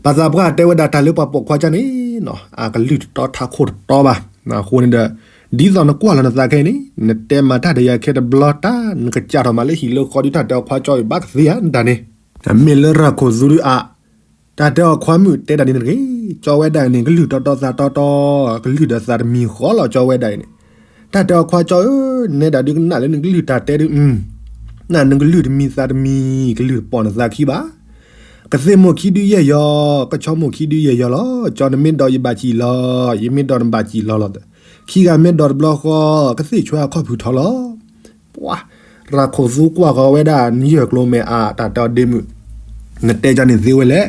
ပှၤသးပှၢ်တဲဝဲဒၣ်တၢ်လၢပှၤပိာ်ခွါကၠီန့ၣ် အကလုၢ်တတီထးခိၣ်တတီဘၣ်. အဃိန့ၣ်ဒီး ဒ်သိးနကွၢ်လီၤနသးခဲအံၤန့ၣ် နတဲမၤတၢ်ဒီးယၤခဲတဘျီတၢ် နကစၢ်ထီၣ်မးလၢဟံၣ်လၢဃီဒုး တၢ်တဲအီၤခွါကၠီအံၤဘၣ်ကသ့ဧါ နတၢ်န့ၣ် မ့ၢ်လၢရၤခိၣ်သူဒုးအါ တၢ်တဲအီၤခွါမုၣ်တဲတၢ်န့ၣ်တဂ့ၤ, ကၠီဝဲဒၣ်အံၤန့ၣ် ကလုၢ်တီတီသးတီတီ, ကလုၢ်ဒီးသးတမံၤဃီလီၤ ကၠီဝဲဒၣ်အံၤန့ၣ်. တၢ်တဲအီၤခွါကၠီဧၢ, နဲဒၣ်ဒုးကနၣ်လၢနကလုၢ်တၢ်တဲဒုး, နနကလုၢ်တမံၤသးတမံၤ ကလုၢ်တပိာ်နသးခံဘၣ်. ကသ့ၣ်မိၢ်ခံဒုးယဲၢ်ယီၤ, ကဆီမိၢ်ခံဒုးယဲၢ်ယီၤလီၤ, ကၠီနမ့ၢ်ဒိးယဘၣ်စံၣ်လီၤ, ယမ့ၢ်ဒိးနဘၣ်စံၣ်လီၤလီၤ, ခံဂၤမ့ၢ်ဒိးတဘျီဃီ, ကသ့ၣ်ဆွဲအခီၣ်ဖုးထီလီၤ. ပှၤ ရၤခိၣ်သူကွၢ်ဃီၤဝဲဒၣ် နယဲၢ်ကျိၤမဲာ်အါ တၢ်တဲအီၤဒ့မုၣ်, နတဲကၠီန့ၣ်သ့ဝဲလဲၣ်.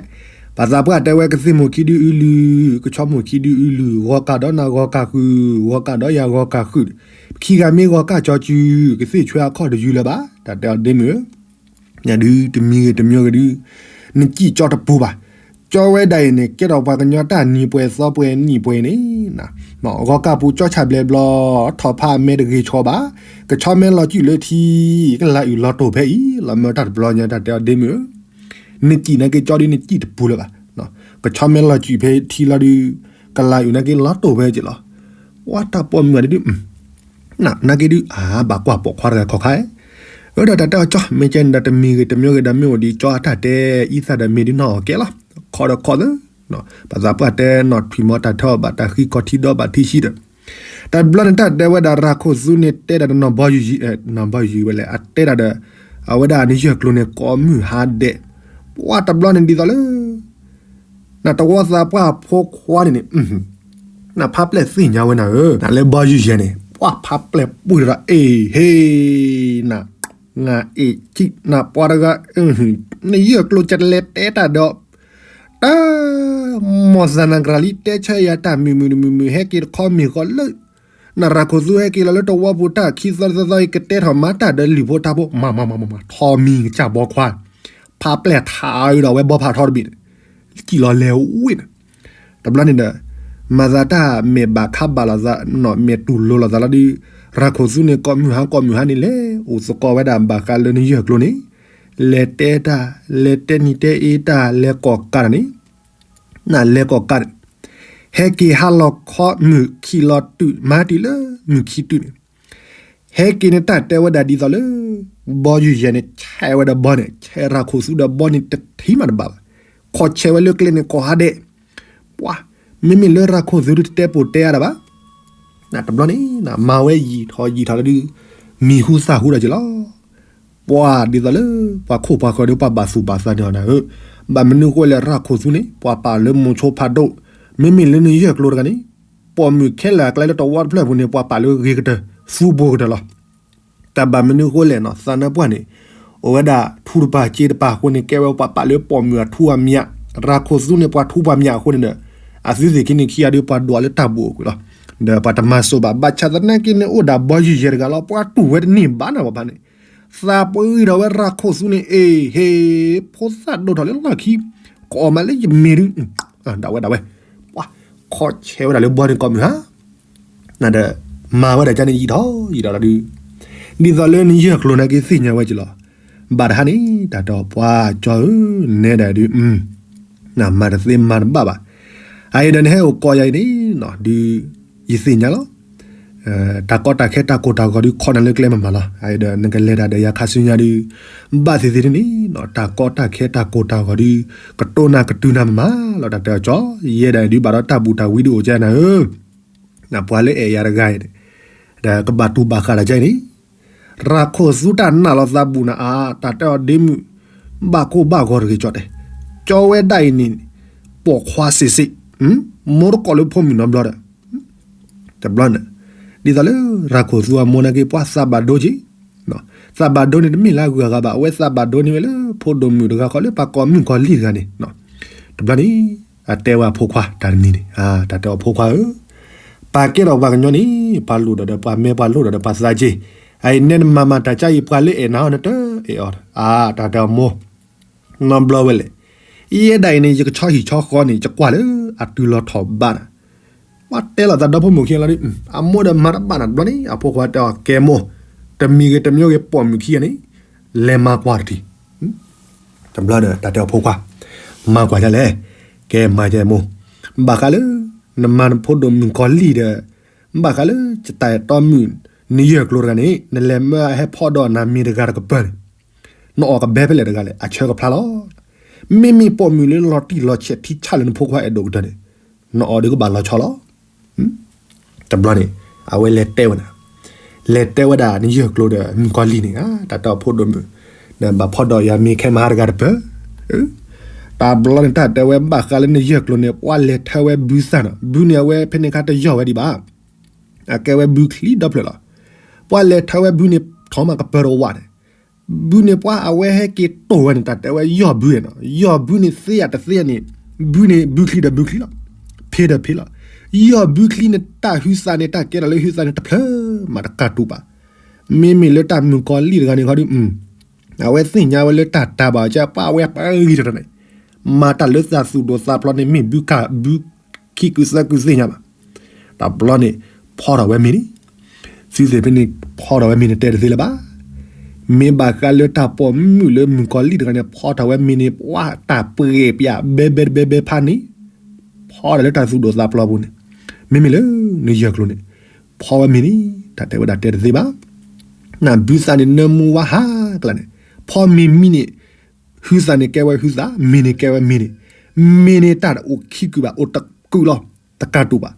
ပှၤသးပှၢ်တဲဝဲကသ့ၣ်မိၢ်ခံဒုးအုလုၢ်, ကဆီမိၢ်ခံဒုးအုလုၢ်, ဂီၤကၢ်ဒီးနၤဂီၤကၢ်ဃုာ်, ဂီၤကၢ်ဒီးယၤဂီၤကၢ်ဃုာ်, ခံဂၤမ့ၢ်ဂီၤကၢ်ကၠီစု, ကသ့ၣ်ဆွဲအခီၣ်တယုၢ်လၢၤဘၣ်, တၢ်တဲအီၤဒ့မုၣ်ဧၢ ဒုးတမံၤဂ့ၤတမံၤဂ့ၤဒုး, နစံၣ်ကၠီတပူၤဘၣ်. ကၠီဝဲဒၣ်အံၤန့ၣ် ကဲထီၣ်ပှၤကညီတၢ်နံၤပှဲၤသီပှဲၤနံၣ်ပှဲၤန့ၣ်, ဂီၤကၢ်ပူၤကၠီဆၣ်ဘျဲးဘျီ, ထီၣ်ဖးအမဲတဂ့ၤဆီဘၣ်, ကဆီမ့ၢ်လီၤစုၣ်လၢထံ, ကလၤအုၣ်လီၤတိၢ်ဖဲအံၤ, လီၤမၢတၢ်တဘျီညါ တၢ်တဲအီၤဒ့မုၣ်ဧၢ နစံၣ်နာ်က့ၤကၠီဒုးနစံၣ်တပူၤလၢၤဘၣ်. ကဆီမ့ၢ်လီၤစုၣ်ဖဲထံလီၤဒုး, ကလၤအုၣ်နာ်က့ၤလီၤတိၢ်ဖဲက့ၤလီၤ. ပှၤတၢ်ပိာ်မုၣ်အဒုး နာ်က့ၤဒုး အဘၣ်ကွၢ်ပိာ်ခွါတဂၤခီခါ, အၢဒီးတၢ်တဲအီၤကၠီ မ့ၢ်ကဲန့ၣ်ဒီးတမံၤဂ့ၤတမံၤဂ့ၤဒီးမ့ၢ်အိၣ်ဒံးကၠီအတၢ်တဲအံသၣ်ဒီးမ့ၢ်ဒုးနီၢ်အီၣ်ကဲလီၤ, ခီဒီးခီသၢ, ပှၤသးပှၢ်တဲနီၢ်ထွံၣ်မီတၢ်ထီဘၣ်တၢ်ဃံကီၢ်ထံဒီဘၣ်ထံဆှံဒီး, တဘျီန့ၣ်တၢ်တဲဝဲဒၣ်ရၤခိၣ်သူန့ၣ်တဲဒၣ်ဒီးနီၢ်ဘီယူၤယံၤ, နီၢ်ဘီယူၤဝဲလဲၣ် အတဲဒၣ်ဒီး, အဝဲဒၣ်နယဲၢ်ကျိၤန့ၣ် ကိးမုၢ်ဟါဒဲး, ပှၤတဘျီန့ၣ်ဒ်သိးလၢ နတဝီသးပှၢ်ဖိခွါန့ၣ်န့ၣ်, နဖါပျဲၢ်သ့ၣ်ညါဝဲနၤဧၢ, နလၢဘီယူၤယဲၢ်န့ၣ် ပှၤဖါပျဲၢ်ပှံၢ်ဒီး အ့ၣ်ဟ့ၣ်နၤ, နအ့ၣ်ကံၣ်နပှၤတဂၤ, နယဲၢ်ကျိၤကတလဲၤတဲတၢ်ဒီး, တၢ်, မ်သးနကရၤလံတဲဆၢယၤတၢ်မုာ်မုာ်တမုာ်မုာ် ဟဲက့ၤတခီမ့ၢ်ဃီလၢ နရၤခိၣ်သူဟဲက့ၤလီၤလၢတဝီပူၤတၢ်ခံသီသီသီအံၤ ကတဲထီၣ်မၤတၢ်ဒီးလံာ်ဖိတၢ်ဖိ, မၤမၤမၤမၤမၤ ထီမံၤကစၢ်ဘီခွါ, ဖါပျဲၢ်ထးအုးဒီးဝဲဘီဖးထီတဘ့ၣ်, စံၣ်လီၤလဲၤဝ့ၢ်န့ၣ်, တဘျီန့ၣ်ဒီး, မၤသးတၢ်မဲာ်ဘၣ်ခါဘၣ်လိာ်သးနီၣ် မဲာ်တူၢ်လိာ်လိာ်သးလီၤဒုး, ရၤခိၣ်သူန့ၣ် ကိးမုၢ်ဟါကိးမုၢ်ဟါန့ၣ်လဲၤအိၣ်သကိးဝဲဒၣ်ဘၣ်ဃးလၢနယဲၢ်ကျိၤန့ၣ်, လဲၤတဲတၢ်, လဲၤတဲနံၤတဲအ့တၢ် လဲၤကိးကးတၢ်န့ၣ် နလဲၤကိးကးန့ၣ်, ဟဲက့ၤဟါလီၤခီမုၢ်ခံလီၤတုၤမၤတုၤလၢမုၢ်ခံတုၤန့ၣ်, ဟဲက့ၤန့ၣ်တၢ်တဲဝဲဒၣ်ဒ်သိးလၢ ဘီယူၤယဲၢ်န့ၣ် ဆဲးဝဲဒီးဘီန့ၣ် ဆဲးရၤခိၣ်သူဒီးဘီန့ၣ်တထံၣ်မးတဘၣ်ဘၣ်, ခီဆဲးဝဲလၢကျဲန့ၣ်ကိးဟါဒဲး, ပှၤ, မ့မ့ၢ်လၢရၤခိၣ်သူဒုးတတဲပိာ်တဲအါတဘၣ် တဘျီန့ၣ် မၤဝဲယံာ်ထီၣ်ယံာ်ထီၣ်လၢဒုး, မံၤဟူသၣ်ဟူဒီးက့ၤလီၤ. ပှၤဒ်သိးလၢ ပှၤခိၣ်ပှၤဃၢၤဒီးပှၤဘၣ်သူၣ်ဘၣ်သးန့ၣ်အီၤနၤဧၢ, ဘၣ်မနုၤဃိလဲၣ်ရၤခိၣ်သူန့ၣ် ပှၤပာ်လၢမိၤဆိဖးဒိၣ်, မ့မ့ၢ်လၢနယဲၢ်ကျိၤတဂၤန့ၣ်, ပိာ်မုၣ်ခဲလၢာ်အကျဲလၢတဝီတဖျၢၣ်ပူၤန့ၣ် ပှၤပာ်လၢဂ့ၤကတၢၢ်, သူဘိကတၢၢ်လီၤ. တၢ်ဘၣ်မနုၤဃိလဲၣ်နီၤ သးနါပှၢ်န့ၣ်, အိၣ်ဝဲဒၣ်ထူတပၤစ့တပၤအဃိန့ၣ် ကဲဝဲပှၤပာ်လၢပိာ်မုၣ်အထူအမံၤ, ရၤခိၣ်သူန့ၣ် ပှၤထူပှၤမံၤအဃိန့ၣ်ဒီး, အသုသ့ၣ်ခံန့ၣ်ခံဂၤဒုးပှၤဒွးလၢတၢ်ဘူးအကွံာ်လီၤ. ဒီးပှၤတမၤစိာ်ဘၣ် ဘၣ်ဆၣ်သနာ်က့န့ၣ် အိၣ်ဒၣ်ဘီယူၤယဲၢ်တဂၤလီၤ ပှၤတူၢ်ဝဲတန့ၢ်ဘၣ်နၤဘၣ်ဖးန့ၣ်, သးပှၢ်ဒီးဝဲရၤခိၣ်သူန့ၣ် အ့ၣ်ဟ့ၣ်, ဖိသၣ်ဒိၣ်ထီၣ်လၢလီၢ်ခံ, ကိးမးလၢယမ့ၢ်ဒုး, ဒၣ်ဝဲဒၣ်ဝဲ, ပှၤ, ခီဆဲးဝဲဒၣ်လၢဘီန့ၣ်ကိးမုၢ်ဟါ နဒီး, မၤဝဲဒၣ်ကန့ၣ်ယံာ်ထီၣ်ယံာ်ထီၣ်လီၤဒုး, ဒ်သိးလၢနယဲၢ်ကျိၤနာ်က့သ့ၣ်ညါဝဲက့ၤလီၤ. ဘၣ်တဟါန့ၣ် တၢ်တဲအီၤပှၤကၠီဧၢ, နဲဒၣ်ဒုး, နမၤတသ့မၤတဘၣ်ဘၣ်. အအံၤဒီးနဟဲအိၣ်ကိးယၤအံၤန့ၣ်, ဒုး, ယသ့ၣ်ညါလီၤ. တၢ်ကီတၢ်ခဲတၢ်ကိၢ်တၢ်ဂီၤဒုး ခီနၤလၢကျဲမမၤလီၤ. အအံၤဒီးနကလဲၤတၢ်ဒီးယၤခါဆူညါဒုး, ဘၣ်သ့ၣ်သ့ၣ်န့ၣ်, တၢ်ကီတၢ်ခဲတၢ်ကိၢ်တၢ်ဂီၤဒုး, ကတိၢ်နၤကတုၤနၤမမၤလီၤ တၢ်တဲအီၤကၠီ, ယဲဒၣ်ဒုးဘၣ်ဒီးတၢ်ဘူးတၢ်ဝံဒုးအိၣ်ကဲနၤဧၢ နပှၤလၢအဲၣ်ယၤတဂၤအံၤန့ၣ်, ဒီးကဘၣ်တူၢ်ဘၣ်ဃးဒီးကဲအံၤန့ၣ်, ရၤခိၣ်သူတၢ်နာ်လီၤသးဘူးနၤအါ တၢ်တဲအီၤဒ့မုၣ်, ဘၣ်ကိၢ်ဘၣ်ဂီၤတဂ့ၤကၠီတဲ, ကၠီဝဲဒၣ်အံၤန့ၣ်, ပိာ်ခွါစ့စ့, မိၢ်တကိးလၢဖိမုၣ်နီတဘျီဒီး, တဘျီန့ၣ်, ဒ်သိးလၢရၤခိၣ်သူအမိၢ်နာ်က့ပှၤသးဘၣ်ဒိက့ၤ သးဘၣ်ဒိန့ၣ်တမ့ၢ်လၢအဂုၤအဂၤဘၣ် အဝဲသးဘၣ်ဒိန့ၣ်ဝဲလၢဖိဒိၣ်မုၣ်တဂၤဃီလၢပှၤကိးမုၣ်ကီၤလံၢ်တဂၤန့ၣ်, တ ဘျီန့ၣ် အတဲဝဲအဖိခွါတၢ်တမံၤန့ၣ်, တၢ်တဲအီၤဖိခွါဧၢ, ပာ်ကဲထီၣ်ပှၤကညီန့ၣ် ပှၤလိၣ်ဒီးပှၤမဲ ပှၤလိၣ်ဒီးပှၤသးက့, အအံၤနဲနမၤမၤတၢ်ကါအံၤ ပှၤလၢအဲၣ်နၤအီၤနတအဲၣ်အီၤ, အါ တၢ်တဲအီၤမိၢ်, နီတဘျီဝဲလဲၣ်, ယဲဒၣ်အံၤန့ၣ် ယကဆီဟံၣ်ဆီဃီန့ၣ် ယကွၢ်လၢအတုၤလီၤထီၣ်ဘးနၤ, ပှၤတဲလီၤသးဒီဖိမိၢ်ခံလီၤဒီး အမိၢ်ဒီးမၤတဘၣ်နၤတဘျီန့ၣ် အဖိခွါတဲအီၤ ကဲမိၢ်, တမံၤဂ့ၤတမံၤဂ့ၤ ပိာ်မုၣ်ခံဂၤန့ၣ် လဲၤမၤကွၢ်တထံၣ်, တဘျီဒီး တၢ်တဲအီၤဖိခွါ, မၤကွၢ်ဒ်လဲၣ်, ကဲမၤကဲမိၢ်, ဘၣ်ဃးလၢ နမၤနဖိဒိၣ်မုၣ်ကီၤလံၢ်ဒီး ဘၣ်ဃးလၢ ယတၢ်အဲၣ်တီမုၣ် နယဲၢ်ကျိၤတဂၤန့ၣ် နလဲၤမၢအဟဲဖီၣ်ဒီးနၤမ့ၤတဂၤတကပၤန့ၣ် နအီၣ်ကဘဲဖဲလဲၣ်တဂၤလဲၣ် အဆၢကဖျါလီၤ. မ့မ့ၢ်ပိာ်မုၣ်လၢလီၤတံၢ်လီၤဆဲးထံဆးလၢနဖိခွါအဲၣ်ဒိးကတၢၢ်န့ၣ် နအီၣ်ဒုးကဘၣ်လီၤဆီလီၤ. တဘျီန့ၣ် အဝဲလဲၤတဲဝဲဒၣ်, လဲၤတဲဝဲဒၣ်နယဲၢ်ကျိၤဒီးမုၣ်ကီၤလံၢ်န့ၣ် တၢ်တဲအီၤဖိဒိၣ်မုၣ်, နဘၣ်ဖီၣ်ဒီးယၤမ့ၤခဲမဟါတဂၤတပၢၢ်, တဘျီန့ၣ် တၢ်တဲဝဲဘၣ်ဃးလၢနယဲၢ်ကျိၤန့ၣ် ပှၤလဲၤထၢဝဲဘုသၣ်နီၤ, ဘုန့ၣ်အဝဲဖဲန့ၣ်အခါတယီၢ်ဝဲဒံးဘၣ် အကဲဝဲဘုချံဒီဖျၢၣ်လီၤ. ပှၤလဲၤထၢဝဲဘုန့ၣ် ထီၣ်မးကပၢၤတဝးန့ၣ်, ဘုန့ၣ်ပှၤအဝဲဟဲက့ၤတိၢ်ဝဲန့ၣ် တၢ်တဲဝဲယီၢ်ဘုနီၤ, ယီၢ်ဘုန့ၣ်သ့အတသ့န့ၣ်, ဘုန့ၣ်ဘုချံဒီးဘုချံလီၤ, ဖံဒီးဖံလီၤ. ယီၢ်ဘုချံန့ၣ် တၢ်ဟုသးန့ၣ် တၢ်ကဲထီၣ်လၢဟုသးန့ၣ် တဖျၢၣ်မးတကးတူာ်ဘၣ်. မ့မ့ၢ်လၢတၢ်မုၣ်ကီၤလံၢ်တဂၤန့ၣ်ခီဒီး အဝဲသ့ၣ်ညါဝဲလၢတၢ်တၢ်ဘၣ်ကဲ ပှၤအဝဲပှၤဂ့ၤတၢ်န့ၣ် မၤတၢ်လၢသးသူၣ်ဒိၣ်သးဖျိးန့ၣ် မ့ၢ်ဘုကၢ်ဘုခံကုသၢကုသ့ၣ်ညါဘၣ်. တဘျီန့ၣ် ဖီထီၣ်ဝဲမ့ၤန့ၣ်, သုသ့ၣ်ဖဲန့ၣ် ဖီထီၣ်ဝဲမ့ၤန့ၣ် တဲတသ့လၢၤဘၣ်. မ့ၢ်ဘၣ်ဃးလၢတၢ်ပိာ်မုၣ်လၢမုၣ်ကီၤလံၢ်တဂၤန့ၣ် ဖီထီၣ်ဝဲမ့ၤန့ၣ် ပှၤတၢ်ပှဲၤပျးဘဲဘဲတဘဲဘဲဖးန့ၣ် ဖီထီၣ်လၢတၢ်သူၣ်ဒိၣ်သးဖျိးပူၤန့ၣ်, မ့မ့ၢ်လၢနယဲၢ်ကျိၤန့ၣ် ဖီဝဲမ့ၤန့ၣ် တၢ်တဲဝဲဒၣ်တဲတသ့ဘၣ်. နဘုသၣ်န့ၣ်နၢမူဝါဟးကျါန့ၣ် ဖီမ့ၤမံန့ၣ် ဟုသးန့ၣ်ကဲဝဲဟုသး, မ့ၤန့ၣ်ကဲဝဲမ့ၤန့ၣ်, မ့ၤန့ၣ်တၢ်တအိၣ်ခံကုာ်ဘၣ် အိၣ်တကုာ်လီၤ တကးတူာ်ဘၣ်.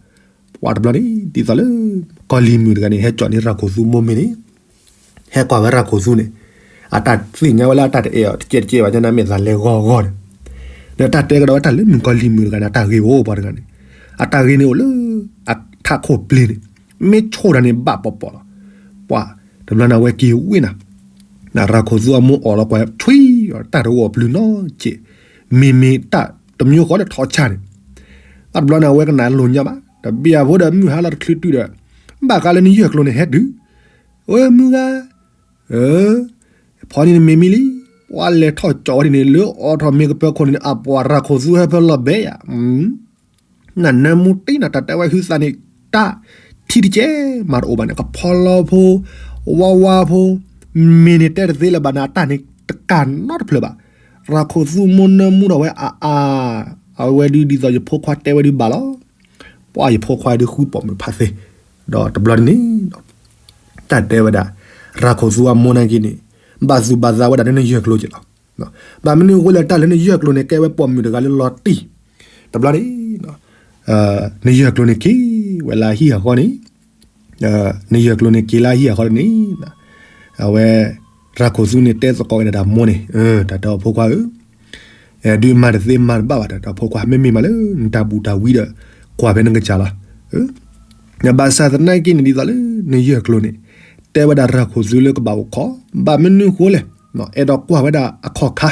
ပှၤတဘျီန့ၣ် ဒ်သိးလၢ ကီၤလံၤမုၣ်တဂၤန့ၣ် ဟဲကၠီၣ်န့ၢ်ရၤခိၣ်သူမိၢ်မ့ၤန့ၣ် ဟဲကွၢ်ဝဲရၤခိၣ်သူန့ၣ် အတၢ်သ့ၣ်ညါဝဲလၢအတၢ်တအဲၣ်အီၤတကဲးတကဲးဘၣ် ကနၣ်မ့ၢ်သးလဲၤဂီၤဂီၤန့ၣ်, ဒီးတၢ်တဲကဒီးဝဲတၢ်လၢမုၣ်ကီၤလံၤမုၣ်တဂၤန့ၣ် အတၢ်ဂ့ၤအိၣ်ပှၤတဂၤန့ၣ်, အတၢ်ဂ့ၤန့ၣ်အိၣ်လၢ အထးခိၣ်ပျ့ၤန့ၣ် မ့ၢ်ဆိၣ်တၢ်န့ၣ်ဘၣ်ပီၤပီၤလီၤ. ပှၤတဘျီန့ၣ် အဝဲက့ၤဝ့ၢ်နၤ ရၤခိၣ်သူအမိၢ်အီၣ်လီၤကွၢ်ဆွံ တၢ်တဂီၢ်ပျုၤနီတကဲး, မ့မ့ၢ်တၢ်တမံၤဃီလၢထီၣ်ဆါန့ၣ်, အတဘျီန့ၣ် အဝဲကနၣ်လိာ်ညါဘၣ် တဘ့ၣ်အဖိဒီးမုၢ်ဟါလီၤတချုးတုၤဒီး ဘၣ်ဃးလၢနယဲၢ်ကျိၤန့ၣ်ဟဲတုၤ, အၢ မုၢ်ဂၤ ဖီန့ၣ်နမ့ၤမံလံ, ပှၤလဲၤထီၣ်ကၠီၣ်ဝဲဒ်န့ၣ် လၢအီၣ်ထီၣ်မ့ၤကပၢၤခိၣ်န့ၣ် အပှၤရၤခိၣ်သူဟဲဖဲလီၤဘဲယၤ နနၢမူတံၢ်နၤ တၢ်တဲဝဲဟုသးန့ၣ် တၢ်ထံတကဲးမးတအိၣ်ဘၣ်န့ၣ် ကဖီလီဖိ ဝါဝါဖိ မ့ၢ်န့ၣ်တဲတသ့လၢၤဘၣ်န့ၣ် အတၢ်န့ၣ်တကးနီတဖျၢၣ်ဘၣ်. ရၤခိၣ်သူမိၢ်နၢမူထီၣ်ဝဲအါအါ အဝဲဒုးဒ်သိးယဖိခွါတဲဝဲဒုးဘၣ်လီၤ. ပှၤယဖိခွါဒုးဃုပိာ်မုၣ်ဖးသ့, ဒီးတဘျီန့ၣ် တၢ်တဲဝဲဒၣ် ရၤခိၣ်သူအမိၢ်နာ်က့န့ၣ် ဘၣ်သူၣ်ဘၣ်သးဝဲဒၣ်လၢနယဲၢ်ကျိၤက့လီၤ. ဘၣ်မနုၤအဃိလဲၣ် တၢ်လၢနယဲၢ်ကျိၤန့ၣ် ကဲဝဲပိာ်မုၣ်တဂၤလၢလီၤတံၢ်, တဘျီန့ၣ် နယဲၢ်ကျိၤန့ၣ်က့ၤဝဲလၢအဟံၣ်အဃီန့ၣ်, နယဲၢ်ကျိၤန့ၣ်က့ၤလၢအဟံၣ်အဃီန့ၣ်, အဝဲ ရၤခိၣ်သူန့ၣ်တဲသကိးဝဲဒၣ်မိၢ်န့ၣ်, တၢ်တဲအီၤဖိခွါဧၢ ဒုးမၤတသ့မၤတဘၣ်ဘၣ် တၢ်တဲအီၤဖိခွါ မ့မ့ၢ်မးလၢ နတၢ်ဘူၣ်တၢ်ဝံဒီး ကွၢ်ဖဲနကစၢ်လီၤ. ဘၣ်ဆၣ်သနာ်က့န့ၣ် ဒ်သိးလၢ နယဲၢ်ကျိၤန့ၣ် တဲဝဲဒၣ်ရၤခိၣ်သူလၢကဘၣ်အိၣ်ခိး, ဘၣ်မနုၤဃိလဲၣ်, အဲၣ်ဒိးကွၢ်ဝဲဒၣ်အခီၣ်ခါ,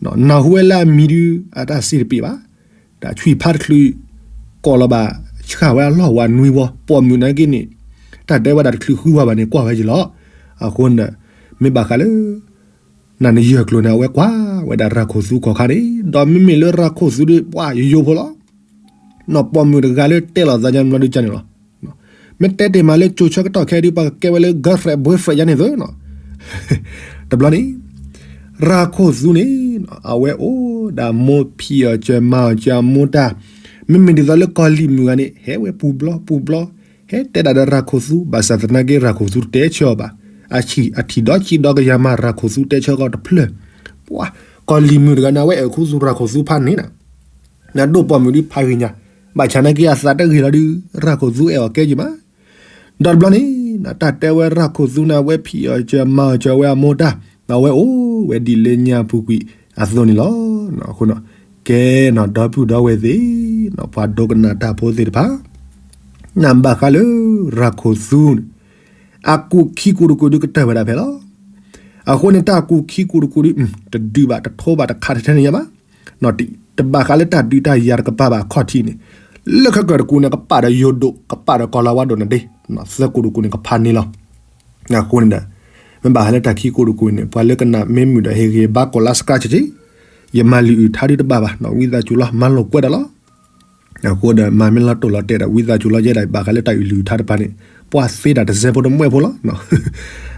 နၢ်ဟူဝဲလၢအမံၤဒုး အတၢ်စံးတပ့ၤဘၣ်, တၢ်ဆွံဖးတချုး ကိးလီၤဘၣ် ဆှၣ်ဝဲအလီၢ်ဝၤနွံဝီ ပိာ်မုၣ်နာ်က့န့ၣ် တၢ်တဲဝဲဒၣ်တချုးဃုဝါဘၣ်န့ၣ် ကွၢ်ဝဲယလီၤ. အဃိန့ၣ် မ့ၢ်ဘၣ်ဃးလၢ နနယဲၢ်ကျိၤန့ၣ် အဝဲကွၢ်ဝဲဒၣ်ရၤခိၣ်သူခီၣ်ခါန့ၣ်, ဒီးမ့မ့ၢ်လၢရၤခိၣ်သူဒီး ပှၤယိယိဖိလီၤ. နီၢ်ပိာ်မုၣ်တဂၤလၢတဲလီၤသးညါဘျီဒုကန့ၣ်လီၤ. မ့ၢ်တဲတ့ၢ်မးလၢကၠိဆၢကတီၢ်ခဲအံၤဒုး ပှၤကကဲဝဲလၢ girlfriend boyfriend ယါန့ၣ်သ့နီၤ. တဘျီန့ၣ် ရၤခိၣ်သူန့ၣ် အဝဲအိၣ်ဒၣ်မိၢ်ဖံးအီၤစၢၤမၤအီၤစၢၤအမိၢ်တၢ်, မ့မ့ၢ်ဒ်သိးလၢကီၤလံၤမုၣ်ဂၤန့ၣ် ဟဲဝဲပူၤဘျီပူၤဘျီ, ဟဲတဲဒၣ်ဒီးရၤခိၣ်သူ ဘၣ်ဆၣ်သနာ်က့ရၤခိၣ်သူတတဲဆၢအီၤဘၣ်. အဆံၣ်အထံၣ်ဒီးဆံးဒီးကယၤမး ရၤခိၣ်သူတဲဆၢကီးတဖျၢၣ်. ပှၤ ကီၤလံၤမုၣ်တဂၤန့ၣ် အဝဲအဲၣ်ခူသူၣ်ရၤခိၣ်သူဖးန့ၣ်နီၤ. နဒိၣ်ပိာ်မုၣ်ဒုးဖးဂ့ၤညါ, ဘၣ်ဆၣ်နာ်က့အသးတဂ့ၤလီၤဒုး ရၤခိၣ်သူအဲၣ်အီၤကဲယံၤမး. ဒီးတဘျီန့ၣ် တၢ်တဲဝဲရၤခိၣ်သူန့ၣ် အဝဲဖံးအီၤစၢၤမၤအီၤစၢၤဝဲအမိၢ်တၢ်, အဝဲအိၣ်ဝဲဒ်လၢညါပူၤကွံာ်အသိးန့ၣ်လီၤ. အဃိန့ၣ် ကဲနီၤ ဒီပုၢ်ဒီဝဲၢ်သ့ၣ်, ပှၤဒိကနၣ်တၢ်ဖိသ့ၣ်တဖၣ်, နဘၣ်ဃးလၢရၤခိၣ်သူန့ၣ် အကူၣ်ခံကူၣ်တကူၣ်ဒုးကတၢၢ်ဝဲဒၣ်ဖဲလီၤ. အဃိန့ၣ် တၢ်ကူၣ်ခံကူၣ်တကူၣ်ဒုး တဒုးဘၣ်တထိဘၣ်တခးတထဲန့ၣ်ညါဘၣ်. နီၢ်တံၢ် တဘၣ်ဃးလၢတၢ်ဒုးတၢ်ယၤတကပၤဘၣ်အခီၣ်ထံးန့ၣ်, လၢခဲကၢၢ်တကူန့ၣ် ကပာ်ဒီးယိၤဒိၣ် ကပာ်ဒီးကီၤလၤဝါဒိၣ်န့ၣ်ဒ့, သၢကိးတကူန့ၣ် ကဖးန့ၢ်လီၤ. အဃိန့ၣ်ဒီး မ့ၢ်ဘၣ်ဃးလၢတၢ်ခံကိးတကူန့ၣ် ပှၤလၢကနၣ်မ့ၢ်မုာ်ဒီးဟ့ၣ်ဂံၢ်ဘါကိးလါစကါဆ့ဆ့, ယမၤလုၢ်အုၣ်ထါဒုတဘၣ်ဘၣ်, ဝံသးစူၤလီၤ မၤလိာ်ကွဲးဒီးလီၤ. အဃိဒီးမၤမ့ၢ်လီၤတိၢ်လီၤတဲာ်ဒီး ဝံသးစူၤလီၤယဲဒၣ်ဘၣ်ဃးလၢတၢ်အုၣ်လုၢ်အုၣ်ထါတဖၣ်န့ၣ် ပှၤသ့ဒၣ်တစဲးဖိတမှဲဖိလီၤ.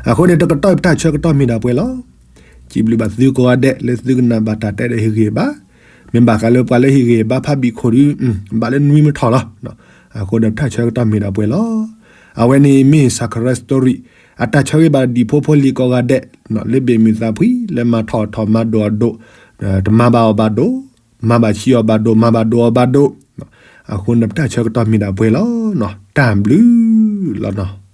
အဃိန့ၣ် တကတီၢ်ပတၢ်ဆၢကတီၢ်မ့ၢ်ဒၣ်ပှဲၤလီၤ. စံးဘျုးဘၣ်သုကိးဂၤဒဲး လၢသုကနၣ်ဘၣ်တၢ်တဲဒီးဟ့ၣ်ဂံၢ်ဘါ, မ့ၢ်ဘၣ်ဃးလၢပှၤလၢဟ့ၣ်ဂံၢ်ဘါဖးဘံၣ်ခိၣ်ဒု ဘၣ်လၢနွံမထီၣ်လီၤ. အဃိဒီးပတၢ်ဆၢကတီၢ်မ့ၢ်ဒၣ်ပှဲၤလီၤ. အဝဲန့ၣ်မ့ၢ် Sakura Story အတၢ်ဆၢဂ့ၤဘၣ်ဒံၣ်ဖိဖိလံၤကိးဂၤဒဲး လၢဘ့ၣ်မုၢ်သးဖှံ လၢမၤထီၣ်အီၣ်ထီၣ်မၤဒိၣ်အီၣ်ဒိၣ်, တမၤဘၣ်အီၣ်ဘၣ်ဒိၣ်, မၤဘၣ်ဆံးအီၣ်ဘၣ်ဒိၣ် မၤဘၣ်ဒိၣ်အီၣ်ဘၣ်ဒိၣ်, အဃိန့ၣ်ပတၢ်ဆၢကတီၢ်မ့ၢ်ဒၣ်ပှဲၤလီၤ. တၢ်ဘျုးလီၤနီၤ.